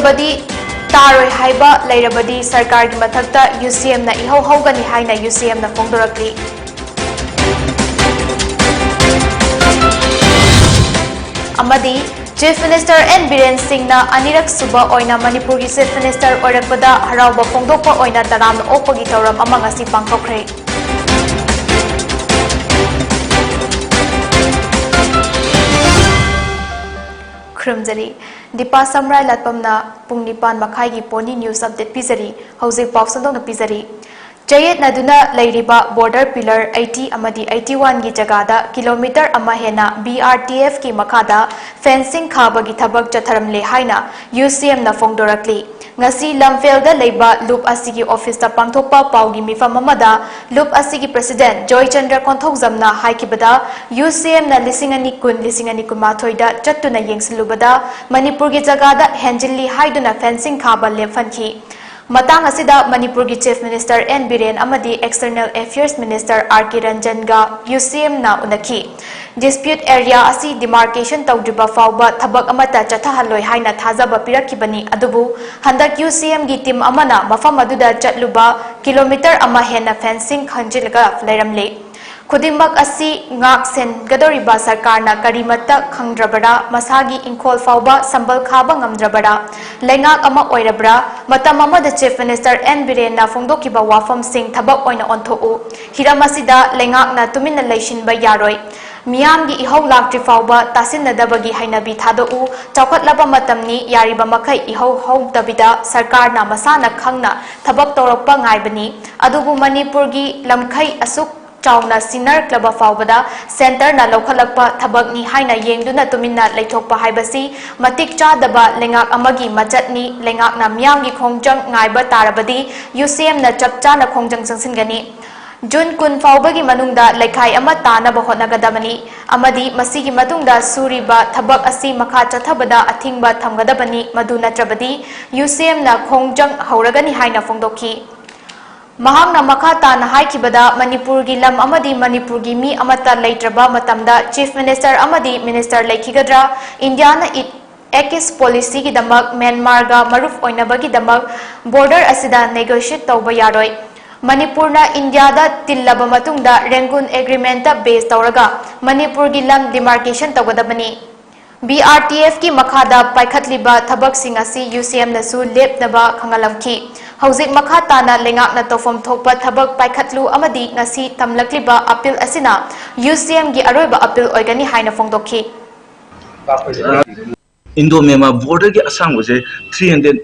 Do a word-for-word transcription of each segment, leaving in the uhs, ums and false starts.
ꯕꯗꯤ ꯇꯥꯔꯣꯏ ꯍꯥꯏꯕ ꯂꯩꯔꯕꯗꯤ ꯁꯔꯀꯥꯔꯒꯤ ꯃꯊꯛꯇ UCMꯅ ꯏꯍꯧ ꯍꯧꯒꯅꯤ ꯍꯥꯏꯅ UCMꯅ ꯐꯣꯡꯗꯣꯔꯛꯂꯤ꯫ ꯑꯃꯗꯤ Chief Minister N ꯕꯤꯔꯦꯟ ꯁꯤꯡꯅ ꯑꯅꯤꯔꯛ ꯁꯨꯕ ꯑꯣꯏꯅ ꯃꯅꯤꯄꯨꯔꯒꯤ Chief Minister ꯑꯣꯏꯔꯛꯄꯗ ꯍꯔꯥꯎꯕ ꯐꯣꯡꯗꯣꯛꯄ ꯑꯣꯏꯅ ꯇꯔꯥꯝꯅ ꯑꯣꯛꯄꯒꯤ ꯊꯧꯔꯝ ꯑꯃ ꯉꯁꯤ ꯄꯥꯡꯊꯣꯛꯈ꯭ꯔꯦ꯫ ꯈꯨꯔꯨꯝꯖꯔꯤ꯫ ꯗꯤꯄꯥ ꯁꯝꯔꯥꯏ ꯂꯥꯠꯄꯝꯅ ꯄꯨꯡ ꯅꯤꯄꯥꯟ ꯃꯈꯥꯏꯒꯤ ꯄꯣꯅꯤ news update ꯄꯤꯖꯔꯤ꯫ ꯍꯧꯖꯤꯛ ꯄꯥꯎ ꯁꯟꯗꯣꯛꯅ ꯄꯤꯖꯔꯤ꯫ ꯆꯌꯦꯠꯅꯗꯨꯅ ꯂꯩꯔꯤꯕ border pillar eighty ꯑꯃꯗꯤ eighty one ꯒꯤ ꯖꯒꯥꯗ kilometre ꯑꯃ ꯍꯦꯟꯅ BRTFꯀꯤ ꯃꯈꯥꯗ fencing ꯈꯥꯕꯒꯤ ꯊꯕꯛ ꯆꯠꯊꯔꯝꯂꯦ ꯍꯥꯏꯅ UCMꯅ ꯐꯣꯡꯗꯣꯔꯛꯂꯤ꯫ ꯉꯁꯤ ꯂꯝꯐꯦꯜꯗ ꯂꯩꯕ ꯂꯨꯞ ꯑꯁꯤꯒꯤ officeꯇ ꯄꯥꯡꯊꯣꯛꯄ ꯄꯥꯎꯒꯤ ꯃꯤꯐꯝ ꯑꯃꯗ ꯂꯨꯞ ꯑꯁꯤꯒꯤ president ꯖꯣꯏꯆꯟꯗ꯭ꯔ ꯀꯣꯟꯊꯧꯖꯝꯅ ꯍꯥꯏꯈꯤꯕꯗ, UCMꯅ ꯂꯤꯁꯤꯡ ꯑꯅꯤ ꯀꯨꯟ, ꯂꯤꯁꯤꯡ ꯑꯅꯤ ꯀꯨꯟꯃꯥꯊꯣꯏꯗ ꯆꯠꯇꯨꯅ ꯌꯦꯡꯁꯤꯜꯂꯨꯕꯗ ꯃꯅꯤꯄꯨꯔꯒꯤ ꯖꯒꯥꯗ ꯍꯦꯟꯖꯤꯜꯂꯤ ꯍꯥꯏꯗꯨꯅ fencing ꯈꯥꯕ ꯂꯦꯞꯍꯟꯈꯤ꯫ ꯃꯇꯥꯡ ꯑꯁꯤꯗ ꯃꯅꯤꯄꯨꯔꯒꯤ Chief Minister N ꯕꯤꯔꯦꯟ ꯑꯃꯗꯤ External Affairs Minister R ꯀꯤꯔꯟꯖꯟꯒ UCMꯅ ꯎꯅꯈꯤ꯫ Dispute area ꯑꯁꯤ demarcation ꯇꯧꯗ꯭ꯔꯤꯕ ꯐꯥꯎꯕ ꯊꯕꯛ ꯑꯃꯠꯇ ꯆꯠꯊꯍꯜꯂꯣꯏ ꯍꯥꯏꯅ ꯊꯥꯖꯕ ꯄꯤꯔꯛꯈꯤꯕꯅꯤ, ꯑꯗꯨꯕꯨ ꯍꯟꯗꯛ UCMꯒꯤ team ꯑꯃꯅ ꯃꯐꯝ ꯑꯗꯨꯗ ꯆꯠꯂꯨꯕ kilometre ꯑꯃ ꯍꯦꯟꯅ fencing ꯈꯟꯖꯤꯜꯂꯒ ꯂꯩꯔꯝꯂꯦ꯫ ꯈꯨꯗꯤꯡꯃꯛ ꯑꯁꯤ ꯉꯥꯛ ꯁꯦꯟꯒꯗꯧꯔꯤꯕ ꯁꯔꯀꯥꯔꯅ ꯀꯔꯤꯃꯠꯇ ꯈꯪꯗ꯭ꯔꯕꯔꯥ, ꯃꯁꯥꯒꯤ ꯏꯪꯈꯣꯜ ꯐꯥꯎꯕ ꯁꯝꯕꯜ ꯈꯥꯕ ꯉꯝꯗ꯭ꯔꯕꯔꯥ, ꯂꯩꯉꯥꯛ ꯑꯃ ꯑꯣꯏꯔꯕ꯭ꯔꯥ? ꯃꯇꯝ ꯑꯃꯗ Chief Minister N ꯕꯤꯔꯦꯟꯅ ꯐꯣꯡꯗꯣꯛꯈꯤꯕ ꯋꯥꯐꯝꯁꯤꯡ ꯊꯕꯛ ꯑꯣꯏꯅ ꯑꯣꯟꯊꯣꯛꯎ꯫ ꯍꯤꯔꯝ ꯑꯁꯤꯗ ꯂꯩꯉꯥꯛꯅ ꯇꯨꯃꯤꯟꯅ ꯂꯩꯁꯤꯟꯕ ꯌꯥꯔꯣꯏ꯫ ꯃꯤꯌꯥꯝꯒꯤ ꯏꯍꯧ ꯂꯥꯛꯇ꯭ꯔꯤ ꯐꯥꯎꯕ ꯇꯥꯁꯤꯟꯅꯗꯕꯒꯤ ꯍꯩꯅꯕꯤ ꯊꯥꯗꯣꯛꯎ꯫ ꯆꯥꯎꯈꯠꯂꯕ ꯃꯇꯝꯅꯤ, ꯌꯥꯔꯤꯕ ꯃꯈꯩ ꯏꯍꯧ ꯍꯧꯗꯕꯤꯗ ꯁꯔꯀꯥꯔꯅ ꯃꯁꯥꯅ ꯈꯪꯅ ꯊꯕꯛ ꯇꯧꯔꯛꯄ ꯉꯥꯏꯕꯅꯤ꯫ ꯑꯗꯨꯕꯨ ꯃꯅꯤꯄꯨꯔꯒꯤ ꯂꯝꯈꯩ ꯑꯁꯨꯛ ꯆꯥꯎꯅ ꯁꯤꯟꯅꯔꯛꯂꯕ ꯐꯥꯎꯕꯗ centreꯅ ꯂꯧꯈꯠꯂꯛꯄ ꯊꯕꯛꯅꯤ ꯍꯥꯏꯅ ꯌꯦꯡꯗꯨꯅ ꯇꯨꯃꯤꯟꯅ ꯂꯩꯊꯣꯛꯄ ꯍꯥꯏꯕꯁꯤ ꯃꯇꯤꯛ ꯆꯥꯗꯕ ꯂꯩꯉꯥꯛ ꯑꯃꯒꯤ ꯃꯆꯠꯅꯤ꯫ ꯂꯩꯉꯥꯛꯅ ꯃꯤꯌꯥꯝꯒꯤ ꯈꯣꯡꯖꯪ ꯉꯥꯏꯕ ꯇꯥꯔꯕꯗꯤ UCMꯅ ꯆꯞ ꯆꯥꯅ ꯈꯣꯡꯖꯪ ꯆꯪꯁꯤꯟꯒꯅꯤ꯫ ꯖꯨꯟ ꯀꯨꯟ ꯐꯥꯎꯕꯒꯤ ꯃꯅꯨꯡꯗ ꯂꯩꯈꯥꯏ ꯑꯃ ꯇꯥꯅꯕ ꯍꯣꯠꯅꯒꯗꯕꯅꯤ ꯑꯃꯗꯤ ꯃꯁꯤꯒꯤ ꯃꯇꯨꯡꯗ ꯁꯨꯔꯤꯕ ꯊꯕꯛ ꯑꯁꯤ ꯃꯈꯥ ꯆꯠꯊꯕꯗ ꯑꯊꯤꯡꯕ ꯊꯝꯒꯗꯕꯅꯤ, ꯃꯗꯨ ꯅꯠꯇ꯭ꯔꯕꯗꯤ UCMꯅ ꯈꯣꯡꯖꯪ ꯍꯧꯔꯒꯅꯤ ꯍꯥꯏꯅ ꯐꯣꯡꯗꯣꯛꯈꯤ꯫ ꯃꯍꯥꯛꯅ ꯃꯈꯥ ꯇꯥꯅ ꯍꯥꯏꯈꯤꯕꯗ, ꯃꯅꯤꯄꯨꯔꯒꯤ ꯂꯝ ꯑꯃꯗꯤ ꯃꯅꯤꯄꯨꯔꯒꯤ ꯃꯤ ꯑꯃꯠꯇ ꯂꯩꯇ꯭ꯔꯕ ꯃꯇꯝꯗ Chief Minister ꯑꯃꯗꯤ Minister ꯂꯩꯈꯤꯒꯗ꯭ꯔꯥ? ꯏꯟꯗꯤꯌꯥꯅ ꯏꯠ ꯑꯦꯛ ꯏꯁ ꯄꯣꯂꯤꯁꯤꯒꯤꯗꯃꯛ ꯃ꯭ꯌꯥꯟꯃꯥꯔꯒ ꯃꯔꯨꯞ ꯑꯣꯏꯅꯕꯒꯤꯗꯃꯛ ꯕꯣꯔꯗꯔ ꯑꯁꯤꯗ ꯅꯦꯒꯣꯁꯤꯌꯦꯠ ꯇꯧꯕ ꯌꯥꯔꯣꯏ꯫ ꯃꯅꯤꯄꯨꯔꯅ ꯏꯟꯗꯤꯌꯥꯗ ꯇꯤꯜꯂꯕ ꯃꯇꯨꯡꯗ ꯔꯦꯡꯒꯨꯟ ꯑꯦꯒ꯭ꯔꯤꯃꯦꯟꯇ ꯕꯦꯁ ꯇꯧꯔꯒ ꯃꯅꯤꯄꯨꯔꯒꯤ ꯂꯝ ꯗꯤꯃꯥꯔꯀꯦꯁꯟ ꯇꯧꯒꯗꯕꯅꯤ꯫ ꯕꯤ ꯑꯥꯔ ꯇꯤ ꯑꯦꯐꯀꯤ ꯃꯈꯥꯗ ꯄꯥꯏꯈꯠꯂꯤꯕ ꯊꯕꯛꯁꯤꯡ ꯑꯁꯤ ꯌꯨ ꯁꯤ ꯑꯦꯝꯅꯁꯨ ꯂꯦꯞꯅꯕ ꯈꯪꯍꯜꯂꯝꯈꯤ꯫ ꯍꯧꯖꯤꯛ ꯃꯈꯥ ꯇꯥꯅ ꯂꯩꯉꯥꯛꯅ ꯇꯧꯐꯝ ꯊꯣꯛꯄ ꯊꯕꯛ ꯄꯥꯏꯈꯠꯂꯨ ꯑꯃꯗꯤ ꯉꯁꯤ ꯇꯝꯂꯛꯂꯤꯕ ꯑꯄꯤꯜ ꯑꯁꯤꯅ ꯌꯨ ꯁꯤ ꯑꯦꯝꯒꯤ ꯑꯔꯣꯏꯕ ꯑꯄꯤꯜ ꯑꯣꯏꯒꯅꯤ ꯍꯥꯏꯅ ꯐꯣꯡꯗꯣꯛꯈꯤ꯫ ꯏꯟꯗꯣ ꯃ꯭ꯌꯥꯟꯃꯥꯔ ꯕꯣꯔꯗꯔꯒꯤ ꯑꯁꯥꯡꯕꯁꯦ ꯊ꯭ꯔꯤ ꯍꯟꯗ꯭ꯔꯦꯠ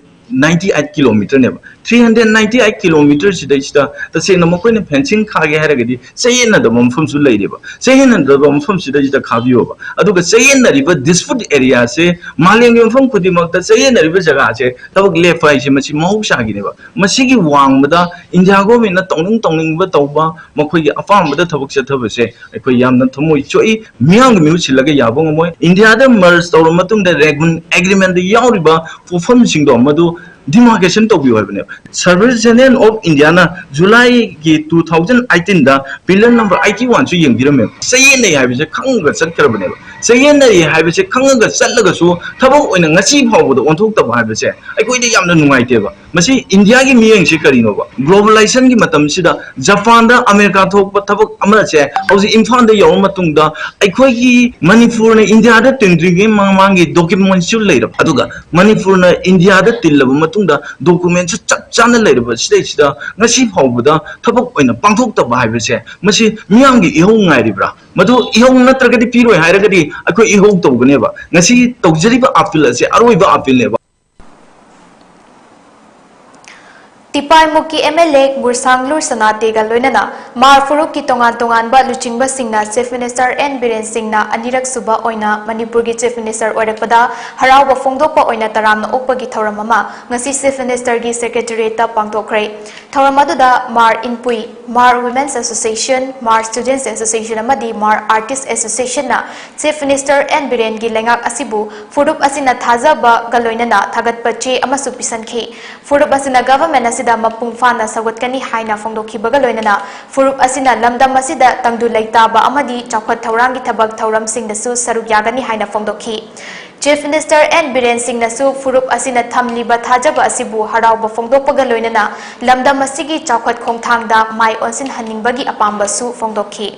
ꯅꯥꯏꯟꯇꯤ ꯑꯩꯠ ꯀꯤꯂꯣꯃꯤꯇꯔꯅꯦꯕ꯫ ꯊ꯭ꯔꯤ ꯍꯟꯗ꯭ꯔꯦꯠ ꯅꯥꯏꯟꯇꯤ ꯑꯩꯠ ꯀꯤꯂꯣꯃꯤꯇꯔꯁꯤꯗꯩꯁꯤꯗ ꯇꯁꯦꯡꯅ ꯃꯈꯣꯏꯅ ꯐꯦꯟꯁꯤꯡ ꯈꯥꯒꯦ ꯍꯥꯏꯔꯒꯗꯤ ꯆꯌꯦꯠꯅꯗꯕ ꯃꯐꯝꯁꯨ ꯂꯩꯔꯦꯕ꯫ ꯆꯌꯦꯠꯅꯗꯕ ꯃꯐꯝꯁꯤꯗꯩꯁꯤꯗ ꯈꯥꯕꯤꯌꯣꯕ꯫ ꯑꯗꯨꯒ ꯆꯌꯦꯠꯅꯔꯤꯕ ꯗꯤꯁꯄ꯭ꯌꯨꯠ ꯑꯦꯔꯤꯌꯥꯁꯦ ꯃꯥꯂꯦꯝꯒꯤ ꯃꯐꯝ ꯈꯨꯗꯤꯡꯃꯛꯇ ꯆꯌꯦꯠꯅꯔꯤꯕ ꯖꯒꯥꯁꯦ ꯊꯕꯛ ꯂꯦꯞꯄ ꯍꯥꯏꯁꯦ ꯃꯁꯤ ꯃꯍꯧꯁꯥꯒꯤꯅꯦꯕ꯫ ꯃꯁꯤꯒꯤ ꯋꯥꯡꯃꯗ ꯏꯟꯗꯤꯌꯥ ꯒꯣꯔꯃꯦꯟꯅ ꯇꯧꯅꯤꯡ ꯇꯧꯅꯤꯡꯕ ꯇꯧꯕ, ꯃꯈꯣꯏꯒꯤ ꯑꯄꯥꯝꯕꯗ ꯊꯕꯛ ꯆꯠꯊꯕꯁꯦ ꯑꯩꯈꯣꯏ ꯌꯥꯝꯅ ꯊꯃꯣꯏ ꯁꯣꯛꯏ꯫ ꯃꯤꯌꯥꯝꯒꯤ ꯃꯤꯍꯨꯠ ꯁꯤꯜꯂꯒ ꯌꯥꯕ ꯉꯝꯃꯣꯏ꯫ ꯏꯟꯗꯤꯌꯥꯗ ꯃꯔꯖ ꯇꯧꯔꯕ ꯃꯇꯨꯡꯗ ꯔꯦꯒꯨꯟ ꯑꯦꯒ꯭ꯔꯤꯃꯦꯟꯗ ꯌꯥꯎꯔꯤꯕ ꯄꯣꯠꯐꯝꯁꯤꯡꯗꯣ ꯃꯗꯨ ꯗꯤꯃꯥꯔꯀꯦꯁꯟ ꯇꯧꯕꯤꯌꯨ ꯍꯥꯏꯕꯅꯦꯕ꯫ ꯁꯔꯚꯤꯁ ꯖꯦꯅꯔꯦꯜ ꯑꯣꯐ ꯏꯟꯗꯤꯌꯥꯅ ꯖꯨꯂꯥꯏꯒꯤ ꯇꯨ ꯊꯥꯎꯖꯟ ꯑꯩꯠꯇꯤꯟꯗ ꯄꯤꯂꯔ ꯅꯝꯕꯔ ꯑꯩꯠꯇꯤ ꯋꯥꯟꯁꯨ ꯌꯦꯡꯕꯤꯔꯝꯃꯦꯕ꯫ ꯆꯌꯦꯠꯅꯩ ꯍꯥꯏꯕꯁꯦ ꯈꯪꯉꯒ ꯆꯠꯈ꯭ꯔꯕꯅꯦꯕ꯫ ꯆꯌꯦꯠꯅꯔꯤ ꯍꯥꯏꯕꯁꯦ ꯈꯪꯉꯒ ꯆꯠꯂꯒꯁꯨ ꯊꯕꯛ ꯑꯣꯏꯅ ꯉꯁꯤ ꯐꯥꯎꯕꯗ ꯑꯣꯟꯊꯣꯛꯇꯕ ꯍꯥꯏꯕꯁꯦ ꯑꯩꯈꯣꯏꯗ ꯌꯥꯝꯅ ꯅꯨꯡꯉꯥꯏꯇꯦꯕ꯫ ꯃꯁꯤ ꯏꯟꯗꯤꯌꯥꯒꯤ ꯃꯤꯠꯌꯦꯡꯁꯤ ꯀꯔꯤꯅꯣꯕ? ꯒ꯭ꯂꯣꯕꯦꯂꯥꯏꯖꯦꯁꯟꯒꯤ ꯃꯇꯝꯁꯤꯗ ꯖꯄꯥꯟꯗ ꯑꯃꯦꯔꯤꯀꯥ ꯊꯣꯛꯄ ꯊꯕꯛ ꯑꯃꯁꯦ ꯍꯧꯖꯤꯛ ꯏꯝꯐꯥꯜꯗ ꯌꯧꯔ ꯃꯇꯨꯡꯗ ꯑꯩꯈꯣꯏꯒꯤ ꯃꯅꯤꯄꯨꯔꯅ ꯏꯟꯗꯤꯌꯥꯗ ꯇꯤꯟꯗ꯭ꯔꯤꯉꯩ ꯃꯃꯥꯡꯒꯤ ꯗꯣꯀꯨꯃꯦꯟꯁꯨ ꯂꯩꯔꯕ, ꯑꯗꯨꯒ ꯃꯅꯤꯄꯨꯔꯅ ꯏꯟꯗꯤꯌꯥꯗ ꯇꯤꯜꯂꯕ ꯃꯇꯨꯡꯗ ꯗꯣꯀꯨꯃꯦꯟꯁꯨ ꯆꯞ ꯆꯥꯅ ꯂꯩꯔꯕ ꯁꯤꯗꯩꯁꯤꯗ ꯉꯁꯤ ꯐꯥꯎꯕꯗ ꯊꯕꯛ ꯑꯣꯏꯅ ꯄꯥꯡꯊꯣꯛꯇꯕ ꯍꯥꯏꯕꯁꯦ ꯃꯁꯤ ꯃꯤꯌꯥꯝꯒꯤ ꯏꯍꯧ ꯉꯥꯏꯔꯤꯕ꯭ꯔꯥ? ꯃꯗꯨ ꯏꯍꯧ ꯅꯠꯇ꯭ꯔꯒꯗꯤ ꯄꯤꯔꯣꯏ ꯍꯥꯏꯔꯒꯗꯤ ꯑꯩꯈꯣꯏ ꯏꯍꯧ ꯇꯧꯒꯅꯦꯕ꯫ ꯉꯁꯤ ꯇꯧꯖꯔꯤꯕ ꯑꯥꯄꯤꯜ ꯑꯁꯦ ꯑꯔꯣꯏꯕ ꯑꯥꯄꯤꯜꯅꯦꯕ꯫ ꯇꯤꯄꯥꯏꯃꯨꯛꯀꯤ ꯑꯦꯝ ꯑꯦꯜ ꯑꯦ ꯒꯨꯔꯁꯥꯡꯂꯨꯔ ꯁꯅꯥꯇꯦꯒ ꯂꯣꯏꯅꯅ ꯃꯥꯔ ꯐꯨꯔꯨꯞꯀꯤ ꯇꯣꯉꯥꯟ ꯇꯣꯉꯥꯟꯕ ꯂꯨꯆꯤꯡꯕꯁꯤꯡꯅ ꯆꯤꯐ ꯃꯤꯅꯤꯁꯇꯔ ꯑꯦꯟ ꯕꯤꯔꯦꯟ ꯁꯤꯡꯅ ꯑꯅꯤꯔꯛ ꯁꯨꯕ ꯑꯣꯏꯅ ꯃꯅꯤꯄꯨꯔꯒꯤ ꯆꯤꯐ ꯃꯤꯅꯤꯁꯇꯔ ꯑꯣꯏꯔꯛꯄꯗ ꯍꯔꯥꯎꯕ ꯐꯣꯡꯗꯣꯛꯄ ꯑꯣꯏꯅ ꯇꯔꯥꯝꯅ ꯑꯣꯛꯄꯒꯤ ꯊꯧꯔꯝ ꯑꯃ ꯉꯁꯤ ꯆꯤꯐ ꯃꯤꯅꯤꯁꯇꯔꯒꯤ ꯁꯦꯀ꯭ꯔꯦꯇꯦꯔꯤꯌꯦꯠꯇ ꯄꯥꯡꯊꯣꯛꯈ꯭ꯔꯦ꯫ ꯊꯧꯔꯝ ꯑꯗꯨꯗ ꯃꯥꯔ ꯏꯟꯄꯨꯏ, ꯃꯥꯔ ꯋꯨꯃꯦꯟꯁ ꯑꯦꯁꯣꯁꯤꯌꯦꯁꯟ, ꯃꯥꯔ ꯁ꯭ꯇꯨꯗꯦꯟꯠꯁ ꯑꯦꯁꯣꯁꯤꯌꯦꯁꯟ ꯑꯃꯗꯤ ꯃꯥꯔ ꯑꯥꯔꯇꯤꯁ ꯑꯦꯁꯣꯁꯤꯌꯦꯁꯟꯅ ꯆꯤꯐ ꯃꯤꯅꯤꯁꯇꯔ ꯑꯦꯟ ꯕꯤꯔꯦꯟꯒꯤ ꯂꯩꯉꯥꯛ ꯑꯁꯤꯕꯨ ꯐꯨꯔꯨꯞ ꯑꯁꯤꯅ ꯊꯥꯖꯕꯒ ꯂꯣꯏꯅꯅ ꯊꯥꯒꯠꯄ ꯆꯦ ꯑꯃꯁꯨ ꯄꯤꯁꯟꯈꯤ꯫ ꯐꯨꯔꯨꯞ ꯑꯁꯤꯅ ꯒꯚꯔꯟꯃꯦꯟꯠ ꯑꯁꯤꯗ ꯃꯄꯨꯡ ꯐꯥꯅ ꯁꯧꯒꯠꯀꯅꯤ ꯍꯥꯏꯅ ꯐꯣꯡꯗꯣꯛꯈꯤꯕꯒ ꯂꯣꯏꯅꯅ ꯐꯨꯔꯨꯞ ꯑꯁꯤꯅ ꯂꯝꯗꯝ ꯑꯁꯤꯗ ꯇꯪꯗꯨ ꯂꯩꯇꯥꯕ ꯑꯃꯗꯤ ꯆꯥꯎꯈꯠ ꯊꯧꯔꯥꯡꯒꯤ ꯊꯕꯛ ꯊꯧꯔꯝꯁꯤꯡꯗꯁꯨ ꯁꯔꯨꯛ ꯌꯥꯒꯅꯤ ꯍꯥꯏꯅ ꯐꯣꯡꯗꯣꯛꯈꯤ꯫ ꯆꯤꯐ ꯃꯤꯅꯤꯁꯇꯔ ꯑꯦꯟ ꯕꯤꯔꯦꯟ ꯁꯤꯡꯅꯁꯨ ꯐꯨꯔꯨꯞ ꯑꯁꯤꯅ ꯊꯝꯂꯤꯕ ꯊꯥꯖꯕ ꯑꯁꯤꯕꯨ ꯍꯔꯥꯎꯕ ꯐꯣꯡꯗꯣꯛꯄꯒ ꯂꯣꯏꯅꯅ ꯂꯝꯗꯝ ꯑꯁꯤꯒꯤ ꯆꯥꯎꯈꯠ ꯈꯣꯡꯊꯥꯡꯗ ꯃꯥꯏ ꯑꯣꯟꯁꯤꯟꯍꯟꯅꯤꯡꯕꯒꯤ ꯑꯄꯥꯝꯕꯁꯨ ꯐꯣꯡꯗꯣꯛꯈꯤ꯫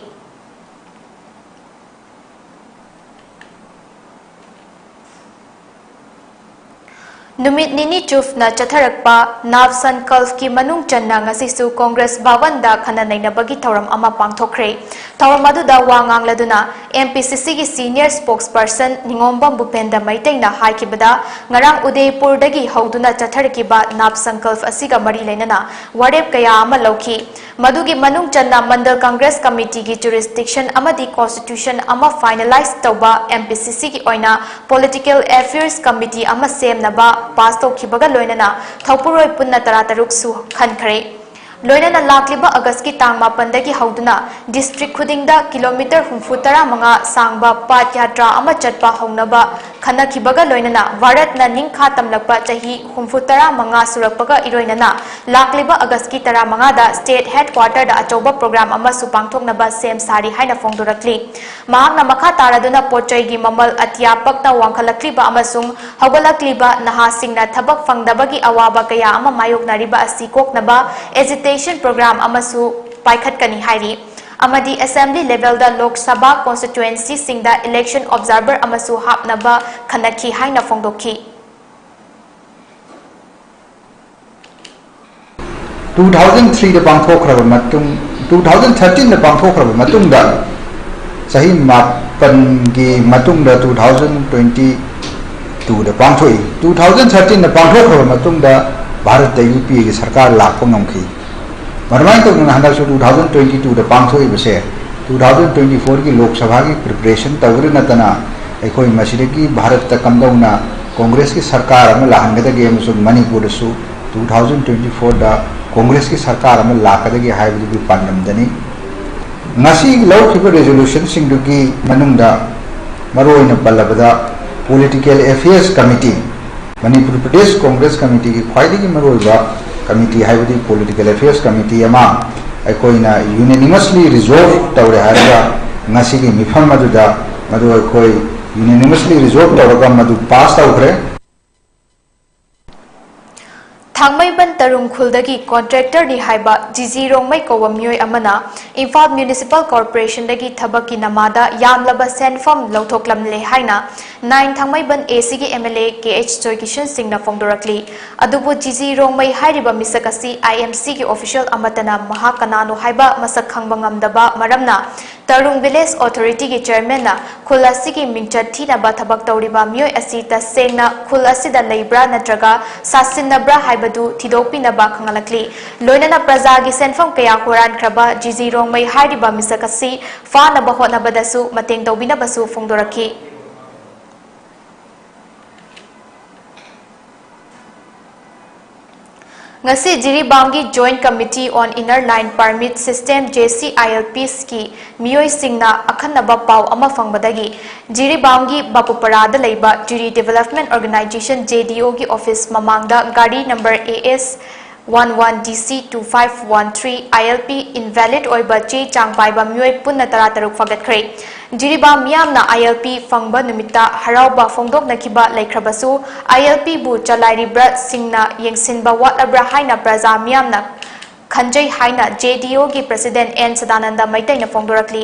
ꯅꯨꯃꯤꯠ ꯅꯤꯅꯤ ꯆꯨꯞꯅ ꯆꯠꯊꯔꯛꯄ ꯅꯥꯕ ꯁꯪꯀꯜꯞꯀꯤ ꯃꯅꯨꯡ ꯆꯟꯅ ꯉꯁꯤꯁꯨ ꯀꯣꯡꯒ꯭ꯔꯦꯁ ꯚꯕꯟꯗ ꯈꯟꯅ ꯅꯩꯅꯕꯒꯤ ꯊꯧꯔꯝ ꯑꯃ ꯄꯥꯡꯊꯣꯛꯈ꯭ꯔꯦ꯫ ꯊꯧꯔꯝ ꯑꯗꯨꯗ ꯋꯥ ꯉꯥꯡꯂꯗꯨꯅ ꯑꯦꯝ ꯄꯤ ꯁꯤ ꯁꯤꯒꯤ ꯁꯤꯅꯤꯌꯔ ꯁ꯭ꯄꯣꯛꯁꯄꯔꯁꯟ ꯅꯤꯉꯣꯝꯕꯝ ꯚꯨꯄꯦꯟꯗ꯭ꯔ ꯃꯩꯇꯩꯅ ꯍꯥꯏꯈꯤꯕꯗ, ꯉꯔꯥꯡ ꯎꯗꯩꯄꯨꯔꯗꯒꯤ ꯍꯧꯗꯨꯅ ꯆꯠꯊꯔꯛꯈꯤꯕ ꯅꯥꯕ ꯁꯪꯀꯜꯞ ꯑꯁꯤꯒ ꯃꯔꯤ ꯂꯩꯅꯅ ꯋꯥꯔꯦꯞ ꯀꯌꯥ ꯑꯃ ꯂꯧꯈꯤ꯫ ꯃꯗꯨꯒꯤ ꯃꯅꯨꯡ ꯆꯟꯅ ꯃꯟꯗꯜ ꯀꯪꯒ꯭ꯔꯦꯁ ꯀꯃꯤꯇꯤꯒꯤ ꯖꯨꯔꯤꯁꯗꯤꯛꯁꯟ ꯑꯃꯗꯤ ꯀꯣꯟꯁꯇꯤꯇ꯭ꯌꯨꯁꯟ ꯑꯃ ꯐꯥꯏꯅꯦꯂꯥꯏꯖ ꯇꯧꯕ ꯑꯦꯝ ꯄꯤ ꯁꯤ ꯁꯤꯒꯤ ꯑꯣꯏꯅ ꯄꯣꯂꯤꯇꯤꯀꯦꯜ ꯑꯦꯐꯤꯌꯔꯁ ꯀꯃꯤꯇꯤ ꯑꯃ ꯁꯦꯝꯅꯕ ꯄꯥꯁ ꯇꯧꯈꯤꯕꯒ ꯂꯣꯏꯅꯅ ꯊꯧꯄꯨꯔꯣꯏ ꯄꯨꯟꯅ ꯇꯔꯥꯇꯔꯨꯛ ꯁꯨ ꯈꯟꯈ꯭ꯔꯦ꯫ ꯂꯣꯏꯅꯅ ꯂꯥꯛꯂꯤꯕ ꯑꯥꯒꯁꯀꯤ ꯇꯥꯡ ꯃꯥꯄꯟꯗꯒꯤ ꯍꯧꯗꯨꯅ ꯗꯤꯁꯇ꯭ꯔꯤꯛ ꯈꯨꯗꯤꯡꯗ ꯀꯤꯂꯣꯃꯤꯇꯔ ꯍꯨꯝꯐꯨ ꯇꯔꯥ ꯃꯉꯥ ꯁꯥꯡꯕ ꯄꯥꯗ ꯌꯥꯇ꯭ꯔꯥ ꯑꯃ ꯆꯠꯄ ꯍꯧꯅꯕ ꯈꯟꯅꯈꯤꯕꯒ ꯂꯣꯏꯅꯅ ꯚꯥꯔꯠꯅ ꯅꯤꯡꯈꯥ ꯇꯝꯂꯛꯄ ꯆꯍꯤ ꯍꯨꯝꯐꯨ ꯇꯔꯥ ꯃꯉꯥ ꯁꯨꯔꯛꯄꯒ ꯏꯔꯣꯏꯅꯅ ꯂꯥꯛꯂꯤꯕ ꯑꯥꯒꯁꯀꯤ ꯇꯔꯥ ꯃꯉꯥꯗ ꯁ꯭ꯇꯦꯠ ꯍꯦꯗꯀ꯭ꯋꯥꯇꯔꯗ ꯑꯆꯧꯕ ꯄ꯭ꯔꯣꯒ꯭ꯔꯥꯝ ꯑꯃꯁꯨ ꯄꯥꯡꯊꯣꯛꯅꯕ ꯁꯦꯝ ꯁꯥꯔꯤ ꯍꯥꯏꯅ ꯐꯣꯡꯗꯣꯔꯛꯂꯤ꯫ ꯃꯍꯥꯛꯅ ꯃꯈꯥ ꯇꯥꯔꯗꯨꯅ ꯄꯣꯠꯆꯩꯒꯤ ꯃꯃꯜ ꯑꯇꯤꯌꯥ ꯄꯛꯅ ꯋꯥꯡꯈꯠꯂꯛꯂꯤꯕ ꯑꯃꯁꯨꯡ ꯍꯧꯒꯠꯂꯛꯂꯤꯕ ꯅꯍꯥꯁꯤꯡꯅ ꯊꯕꯛ ꯐꯪꯗꯕꯒꯤ ꯑꯋꯥꯕ ꯀꯌꯥ ꯑꯃ ꯃꯥꯌꯣꯛꯅꯔꯤꯕ ꯑꯁꯤ ꯀꯣꯛꯅꯕ ꯑꯦꯖꯤꯇꯦꯁꯟ ꯄ꯭ꯔꯣꯒ꯭ꯔꯥꯝ ꯑꯃꯁꯨ ꯄꯥꯏꯈꯠꯀꯅꯤ ꯍꯥꯏꯔꯤ꯫ ꯑꯃꯗꯤ assembly ꯂꯦꯚꯦꯜꯗ Lok Sabha ꯀꯣꯟꯁꯇꯤꯇ꯭ꯌꯨꯑꯦꯟꯁꯤꯁꯤꯡꯗ election observer ꯑꯃꯁꯨ ꯍꯥꯞꯅꯕ ꯈꯟꯅꯈꯤ ꯍꯥꯏꯅ ꯐꯣꯡꯗꯣꯛꯈꯤ꯫ ꯇꯨ ꯊꯥꯎꯖꯟ ꯊ꯭ꯔꯤꯗ ꯄꯥꯡꯊꯣꯛꯈ꯭ꯔꯕ ꯃꯇꯨꯡ, ꯇꯨ ꯊꯥꯎꯖꯟ ꯊꯥꯔꯇꯤꯟꯗ ꯄꯥꯡꯊꯣꯛꯈ꯭ꯔꯕ ꯃꯇꯨꯡꯗ, ꯆꯍꯤ ꯃꯥꯄꯟꯒꯤ ꯃꯇꯨꯡꯗ ꯇꯨ ꯊꯥꯎꯖꯟ ꯇ꯭ꯋꯦꯟꯇꯤ ꯇꯨꯗ ꯄꯥꯡꯊꯣꯛꯏ꯫ ꯇꯨ ꯊꯥꯎꯖꯟ ꯊꯥꯔꯇꯤꯟꯗ ꯄꯥꯡꯊꯣꯛꯈ꯭ꯔꯕ ꯃꯇꯨꯡꯗ ꯚꯥꯔꯠꯇ ꯌꯨ ꯄꯤ ꯑꯦꯒꯤ ꯁꯔꯀꯥꯔ ꯂꯥꯛꯄ ꯉꯝꯈꯤ꯫ ꯃꯗꯨꯃꯥꯏꯅ ꯇꯧꯗꯅ ꯍꯟꯗꯛꯁꯨ ꯇꯨ ꯊꯥꯎꯖꯟ ꯇ꯭ꯋꯦꯟꯇꯤ ꯇꯨꯗ ꯄꯥꯡꯊꯣꯛꯏꯕꯁꯦ, ꯇꯨ ꯊꯥꯎꯖꯟ ꯇ꯭ꯋꯦꯟꯇꯤ ꯐꯣꯔꯒꯤ ꯂꯣꯛ ꯁꯚꯥꯒꯤ ꯄ꯭ꯔꯤꯄꯔꯦꯁꯟ ꯇꯧꯕꯗ ꯅꯠꯇꯅ, ꯑꯩꯈꯣꯏ ꯃꯁꯤꯗꯒꯤ ꯚꯥꯔꯠꯇ ꯀꯝꯗꯧꯅ ꯀꯣꯡꯒ꯭ꯔꯦꯁꯀꯤ ꯁꯔꯀꯥꯔ ꯑꯃ ꯂꯥꯛꯍꯟꯒꯗꯒꯦ ꯑꯃꯁꯨꯡ ꯃꯅꯤꯄꯨꯔꯗꯁꯨ ꯇꯨ ꯊꯥꯎꯖꯟ ꯇ꯭ꯋꯦꯟꯇꯤ ꯐꯣꯔꯗ ꯀꯣꯡꯒ꯭ꯔꯦꯁꯀꯤ ꯁꯔꯀꯥꯔ ꯑꯃ ꯂꯥꯛꯀꯗꯒꯦ ꯍꯥꯏꯕꯗꯨꯒꯤ ꯄꯥꯟꯗꯝꯗꯅꯤ꯫ ꯉꯁꯤ ꯂꯧꯈꯤꯕ ꯔꯤꯖꯣꯂꯨꯁꯟꯁꯤꯡꯗꯨꯒꯤ ꯃꯅꯨꯡꯗ ꯃꯔꯨꯑꯣꯏꯅ ꯄꯜꯂꯕꯗ, political affairs committee, Manipur Pradesh Congress ꯀꯃꯤꯇꯤꯒꯤ ꯈ꯭ꯋꯥꯏꯗꯒꯤ ꯃꯔꯨꯑꯣꯏꯕ ꯀꯃꯤꯇꯤ ꯍꯥꯏꯕꯗꯤ ꯄꯣꯂꯤꯇꯤꯀꯦꯜ ꯑꯦꯐꯤꯌꯔꯁ ꯀꯃꯤꯇꯤ ꯑꯃ ꯑꯩꯈꯣꯏꯅ ꯌꯨꯅꯦꯅꯤꯃꯁꯂꯤ ꯔꯤꯖꯣꯜꯚ ꯇꯧꯔꯦ ꯍꯥꯏꯔꯒ, ꯉꯁꯤꯒꯤ ꯃꯤꯐꯝ ꯑꯗꯨꯗ ꯃꯗꯨ ꯑꯩꯈꯣꯏ Unanimously resolve ꯇꯧꯔꯒ ꯃꯗꯨ pass ꯇꯧꯈ꯭ꯔꯦ꯫ ꯊꯥꯡꯃꯩꯕꯟ ꯇꯔꯨꯡ ꯈꯨꯜꯗꯒꯤ contractorꯅꯤ ꯍꯥꯏꯕ ꯖꯤꯖꯤ ꯔꯣꯡꯃꯩ ꯀꯧꯕ ꯃꯤꯑꯣꯏ ꯑꯃꯅ ꯏꯝꯐꯥꯜ Municipal Corporationꯗꯒꯤ ꯊꯕꯛꯀꯤ ꯅꯃꯥꯗ ꯌꯥꯝꯂꯕ ꯁꯦꯟꯐꯝ ꯂꯧꯊꯣꯛꯂꯝꯂꯦ ꯍꯥꯏꯅ ꯅꯥꯏꯟ ꯊꯥꯡꯃꯩꯕꯟ ACꯒꯤ MLA ꯀꯦ ꯑꯩꯆ ꯖꯣꯏꯀꯤꯁꯟ ꯁꯤꯡꯅ ꯐꯣꯡꯗꯣꯔꯛꯂꯤ꯫ ꯑꯗꯨꯕꯨ ꯖꯤꯖꯤ ꯔꯣꯡꯃꯩ ꯍꯥꯏꯔꯤꯕ ꯃꯤꯁꯛ ꯑꯁꯤ IMCꯒꯤ official ꯑꯃꯠꯇꯅ ꯃꯍꯥꯛ ꯀꯅꯥꯅꯣ ꯍꯥꯏꯕ ꯃꯁꯛ ꯈꯪꯕ ꯉꯝꯗꯕ ꯃꯔꯝꯅ ꯇꯔꯨꯡ Village Authorityꯒꯤ chairmanꯅ ꯈꯨꯜ ꯑꯁꯤꯒꯤ ꯃꯤꯡꯆꯠ ꯊꯤꯅꯕ ꯊꯕꯛ ꯇꯧꯔꯤꯕ ꯃꯤꯑꯣꯏ ꯑꯁꯤ ꯇꯁꯦꯡꯅ ꯈꯨꯜ ꯑꯁꯤꯗ ꯂꯩꯕ꯭ꯔꯥ ꯅꯠꯇ꯭ꯔꯒ ꯁꯥꯁꯤꯟꯅꯕ꯭ꯔꯥ ꯍꯥꯏꯕꯗꯨ ꯊꯤꯗꯣꯛꯄꯤꯅꯕ ꯈꯪꯍꯜꯂꯛꯂꯤ꯫ ꯂꯣꯏꯅꯅ ꯄ꯭ꯔꯖꯥꯒꯤ ꯁꯦꯟꯐꯝ ꯀꯌꯥ ꯍꯨꯔꯥꯟꯈ꯭ꯔꯕ ꯖꯤꯖꯤ ꯔꯣꯡꯃꯩ ꯍꯥꯏꯔꯤꯕ ꯃꯤꯁꯛ ꯑꯁꯤ ꯐꯥꯅꯕ ꯍꯣꯠꯅꯕꯗꯁꯨ ꯃꯇꯦꯡ ꯇꯧꯕꯤꯅꯕꯁꯨ ꯐꯣꯡꯗꯣꯔꯛꯈꯤ꯫ ꯉꯁꯤ ꯖꯤꯔꯤꯕꯥꯝꯒꯤ Joint Committee on Inner Line Permit System, JCILPSꯀꯤ ꯃꯤꯑꯣꯏꯁꯤꯡꯅ ꯑꯈꯟꯅꯕ ꯄꯥꯎ ꯑꯃ ꯐꯪꯕꯗꯒꯤ ꯖꯤꯔꯤꯕꯥꯝꯒꯤ ꯕꯥꯄꯨꯄꯔꯥꯗ ꯂꯩꯕ ꯖꯤꯔꯤ Development Organisation, JDOꯒꯤ office ꯃꯃꯥꯡꯗ ꯒꯥꯔꯤ number AS one one DC two five one three ILP invalid ꯑꯣꯏꯕ ꯆꯦ ꯆꯥꯡ ꯄꯥꯏꯕ ꯃꯤꯑꯣꯏ ꯄꯨꯟꯅ ꯇꯔꯥꯇꯔꯨꯛ ꯐꯥꯒꯠꯈ꯭ꯔꯦ꯫ ꯖꯤꯔꯤꯕꯥꯝ ꯃꯤꯌꯥꯝꯅ ILP ꯐꯪꯕ ꯅꯨꯃꯤꯠꯇ ꯍꯔꯥꯎꯕ ꯐꯣꯡꯗꯣꯛꯅꯈꯤꯕ ꯂꯩꯈ꯭ꯔꯕꯁꯨ, ILPꯕꯨ ꯆꯂꯥꯏꯔꯤꯕ꯭ꯔꯥ ꯁꯤꯡꯅ ꯌꯦꯡꯁꯤꯟꯕ ꯋꯥꯠꯂꯕ꯭ꯔꯥ ꯍꯥꯏꯅ ꯄ꯭ꯔꯖꯥ ꯃꯤꯌꯥꯝꯅ ꯈꯟꯖꯩ ꯍꯥꯏꯅ JDOꯒꯤ President ꯑꯦꯟ ꯁꯗꯥꯅꯟꯗ ꯃꯩꯇꯩꯅ ꯐꯣꯡꯗꯣꯔꯛꯂꯤ꯫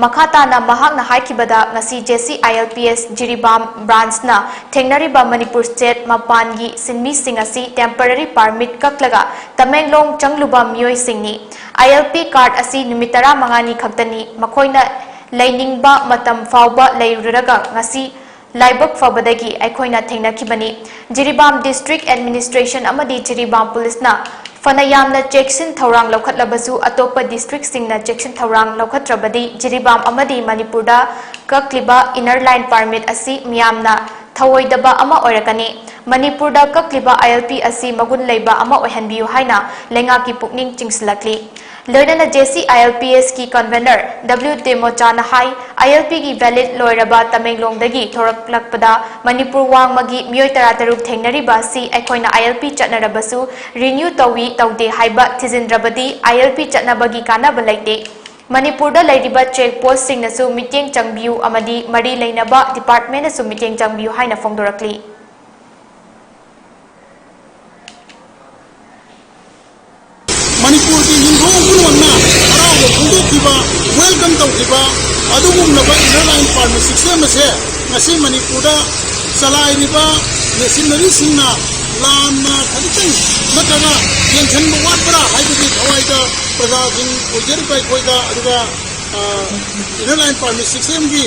ꯃꯈꯥ ꯇꯥꯅ ꯃꯍꯥꯛꯅ ꯍꯥꯏꯈꯤꯕꯗ, ꯉꯁꯤ JCILPS ꯖꯤꯔꯤꯕꯥꯝ branchꯅ ꯊꯦꯡꯅꯔꯤꯕ ꯃꯅꯤꯄꯨꯔ state ꯃꯄꯥꯟꯒꯤ ꯁꯤꯟꯃꯤꯁꯤꯡ ꯑꯁꯤ temporary permit ꯀꯛꯂꯒ Tamenglong ꯆꯪꯂꯨꯕ ꯃꯤꯑꯣꯏꯁꯤꯡꯅꯤ꯫ ILP card ꯑꯁꯤ ꯅꯨꯃꯤꯠ ꯇꯔꯥꯃꯉꯥꯅꯤ ꯈꯛꯇꯅꯤ꯫ ꯃꯈꯣꯏꯅ ꯂꯩꯅꯤꯡꯕ ꯃꯇꯝ ꯐꯥꯎꯕ ꯂꯩꯔꯨꯔꯒ ꯉꯁꯤ ꯂꯥꯏꯕꯛ ꯐꯕꯗꯒꯤ ꯑꯩꯈꯣꯏꯅ ꯊꯦꯡꯅꯈꯤꯕꯅꯤ꯫ ꯖꯤꯔꯤꯕꯥꯝ District Administration ꯑꯃꯗꯤ ꯖꯤꯔꯤꯕꯥꯝ ꯄꯨꯂꯤꯁꯅ ꯐꯅ ꯌꯥꯝꯅ ꯆꯦꯛꯁꯤꯟ ꯊꯧꯔꯥꯡ ꯂꯧꯈꯠꯂꯕꯁꯨ, ꯑꯇꯣꯞꯄ districtꯁꯤꯡꯅ ꯆꯦꯛꯁꯤꯟ ꯊꯧꯔꯥꯡ ꯂꯧꯈꯠꯇ꯭ꯔꯕꯗꯤ ꯖꯤꯔꯤꯕꯥꯝ ꯑꯃꯗꯤ ꯃꯅꯤꯄꯨꯔꯗ ꯀꯛꯂꯤꯕ inner line permit ꯑꯁꯤ ꯃꯤꯌꯥꯝꯅ ꯊꯧꯑꯣꯏꯗꯕ ꯑꯃ ꯑꯣꯏꯔꯛꯀꯅꯤ꯫ ꯃꯅꯤꯄꯨꯔꯗ ꯀꯛꯂꯤꯕ ILP ꯑꯁꯤ ꯃꯒꯨꯟ ꯂꯩꯕ ꯑꯃ ꯑꯣꯏꯍꯟꯕꯤꯌꯨ ꯍꯥꯏꯅ ꯂꯩꯉꯥꯛꯀꯤ ꯄꯨꯛꯅꯤꯡ ꯆꯤꯡꯁꯤꯜꯂꯛꯂꯤ꯫ ꯂꯣꯏꯅꯅ JCILPSꯀꯤ convener W ꯗꯦꯃꯣꯆꯥꯅ ꯍꯥꯏ, ILPꯒꯤ valid ꯂꯣꯏꯔꯕ ꯇꯃꯦꯡꯂꯣꯡꯗꯒꯤ ꯊꯣꯔꯛꯂꯛꯄꯗ ꯃꯅꯤꯄꯨꯔ ꯋꯥꯡꯃꯒꯤ ꯃꯤꯑꯣꯏ ꯇꯔꯥꯇꯔꯨꯛ ꯊꯦꯡꯅꯔꯤꯕ ꯑꯁꯤ ꯑꯩꯈꯣꯏꯅ ILP ꯆꯠꯅꯔꯕꯁꯨ renew ꯇꯧꯏ ꯇꯧꯗꯦ ꯍꯥꯏꯕ ꯊꯤꯖꯤꯟꯗ꯭ꯔꯕꯗꯤ ILP ꯆꯠꯅꯕꯒꯤ ꯀꯥꯟꯅꯕ ꯂꯩꯇꯦ꯫ ꯃꯅꯤꯄꯨꯔꯗ ꯂꯩꯔꯤꯕ ꯆꯦꯛ ꯄꯣꯁꯁꯤꯡꯅꯁꯨ ꯃꯤꯠꯌꯦꯡ ꯆꯪꯕꯤꯌꯨ ꯑꯃꯗꯤ ꯃꯔꯤ ꯂꯩꯅꯕ ꯗꯤꯄꯥꯔꯠꯃꯦꯟꯅꯁꯨ ꯃꯤꯠꯌꯦꯡ ꯆꯪꯕꯤꯌꯨ ꯍꯥꯏꯅ ꯐꯣꯡꯗꯣꯔꯛꯂꯤ꯫ ꯃꯅꯤꯄꯨꯔꯒꯤ ꯌꯨꯝꯊꯣꯡ ꯄꯨꯝꯅꯃꯛꯅ ꯍꯔꯥꯎꯕ ꯐꯣꯡꯗꯣꯛꯈꯤꯕ, ꯋꯦꯜꯀꯝ ꯇꯧꯈꯤꯕ ꯑꯗꯨꯒꯨꯝꯂꯕ ꯏꯅꯔ ꯂꯥꯏꯟ ꯄꯥꯔꯃꯤꯠ ꯁꯤꯁꯇꯦꯝ ꯑꯁꯦ ꯉꯁꯤ ꯃꯅꯤꯄꯨꯔꯗ ꯆꯂꯥꯏꯔꯤꯕ ꯃꯦꯁꯤꯅꯔꯤꯁꯤꯡꯅ ꯂꯥꯟꯅ ꯈꯖꯤꯛꯇꯪ ꯅꯠꯇ꯭ꯔꯒ ꯌꯦꯡꯁꯤꯟꯕ ꯋꯥꯠꯄ꯭ꯔꯥ ꯍꯥꯏꯕꯒꯤ ꯊꯋꯥꯏꯗ ꯄ꯭ꯔꯖꯥꯁꯤꯡ ꯑꯣꯏꯖꯔꯤꯕ ꯑꯩꯈꯣꯏꯗ, ꯑꯗꯨꯒ, ꯑ, ꯏꯅꯔ ꯂꯥꯏꯟ ꯄꯥꯔꯃꯤꯠ ꯁꯤꯁꯇꯦꯝꯒꯤ,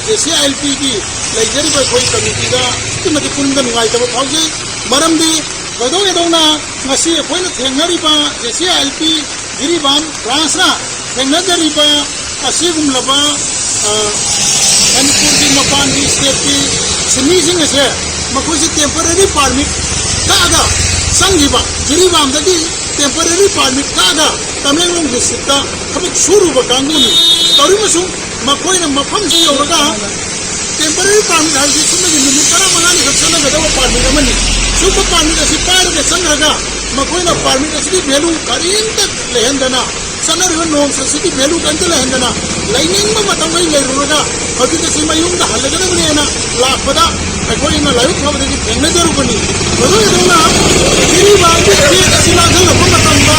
ꯖꯦ ꯁꯤ ꯑꯥꯏ ꯑꯦꯜ ꯄꯤꯒꯤ ꯂꯩꯖꯔꯤꯕ ꯑꯩꯈꯣꯏ ꯀꯃꯤꯇꯤꯗ ꯑꯗꯨꯛꯀꯤ ꯃꯇꯤꯛ ꯄꯨꯛꯅꯤꯡꯗ ꯅꯨꯡꯉꯥꯏꯇꯕ ꯐꯥꯎꯖꯩ꯫ ꯃꯔꯝꯗꯤ ꯊꯣꯏꯗꯣꯛ ꯍꯦꯟꯗꯣꯛꯅ ꯉꯁꯤ ꯑꯩꯈꯣꯏꯅ ꯊꯦꯡꯅꯔꯤꯕ J C I L P Jiribam ꯕ꯭ꯔꯥꯟꯁꯅ ꯊꯦꯡꯅꯖꯔꯤꯕ ꯑꯁꯤꯒꯨꯝꯂꯕ, ꯑ, ꯃꯅꯤꯄꯨꯔꯒꯤ ꯃꯄꯥꯟꯒꯤ ꯁ꯭ꯇꯦꯠꯀꯤ ꯁꯤꯟꯃꯤꯁꯤꯡ ꯑꯁꯦ ꯃꯈꯣꯏꯁꯦ ꯇꯦꯝꯄꯔꯦꯔꯤ ꯄꯥꯔꯃꯤꯠ ꯀꯛꯑꯒ ꯆꯪꯈꯤꯕ, ꯖꯤꯔꯤꯕꯥꯝꯗꯒꯤ ꯇꯦꯝꯄꯔꯦꯔꯤ ꯄꯥꯔꯃꯤꯠ ꯀꯛꯑꯒ ꯇꯃꯦꯡꯂꯣꯡ ꯗꯤꯁꯇ꯭ꯔꯤꯛꯇ ꯊꯕꯛ ꯁꯨꯔꯨꯕ ꯀꯥꯡꯕꯨꯅꯤ꯫ ꯇꯧꯔꯤꯕꯁꯨ ꯃꯈꯣꯏꯅ ꯃꯐꯝꯁꯤ ꯌꯧꯔꯒ ꯇꯦꯝꯄꯔꯦꯔꯤ ꯄꯥꯔꯃꯤꯠ ꯍꯥꯏꯕꯁꯤ ꯁꯨꯞꯅꯒꯤ ꯅꯨꯃꯤꯠ ꯇꯔꯥꯃꯉꯥꯅꯤ ꯈꯛ ꯆꯠꯅꯒꯗꯕ ꯄꯥꯔꯃꯤꯠ ꯑꯃꯅꯤ꯫ ꯁꯨꯝꯕ ꯄꯥꯔꯃꯤꯠ ꯑꯁꯤ ꯄꯥꯏꯔꯒ ꯆꯪꯈ꯭ꯔꯒ ꯃꯈꯣꯏꯅ ꯄꯥꯔꯃꯤꯠ ꯑꯁꯤꯒꯤ ꯚꯦꯂꯨ ꯀꯔꯤꯝꯇ ꯂꯩꯍꯟꯗꯅ, ꯆꯠꯅꯔꯤꯕ ꯅꯣꯔꯝꯁ ꯑꯁꯤꯒꯤ ꯚꯦꯂꯨ ꯀꯔꯤꯝꯇ ꯂꯩꯍꯟꯗꯅ, ꯂꯩꯅꯤꯡꯕ ꯃꯇꯝꯈꯩ ꯂꯩꯔꯨꯔꯒ ꯍꯧꯖꯤꯛ ꯑꯁꯤ ꯃꯌꯨꯝꯗ ꯍꯜꯂꯒꯗꯕꯅꯦꯅ ꯂꯥꯛꯄꯗ ꯑꯩꯈꯣꯏꯅ ꯂꯥꯏꯕꯛ ꯐꯕꯗꯒꯤ ꯊꯦꯡꯅꯖꯔꯨꯕꯅꯤ꯫ ꯃꯗꯨꯒꯤꯗꯧꯅ ꯖꯤꯔꯤꯕꯥꯝꯒꯤ ꯁ꯭ꯇꯦꯠ ꯑꯁꯤ ꯂꯥꯟꯖꯜꯂꯛꯄ ꯃꯇꯝꯗ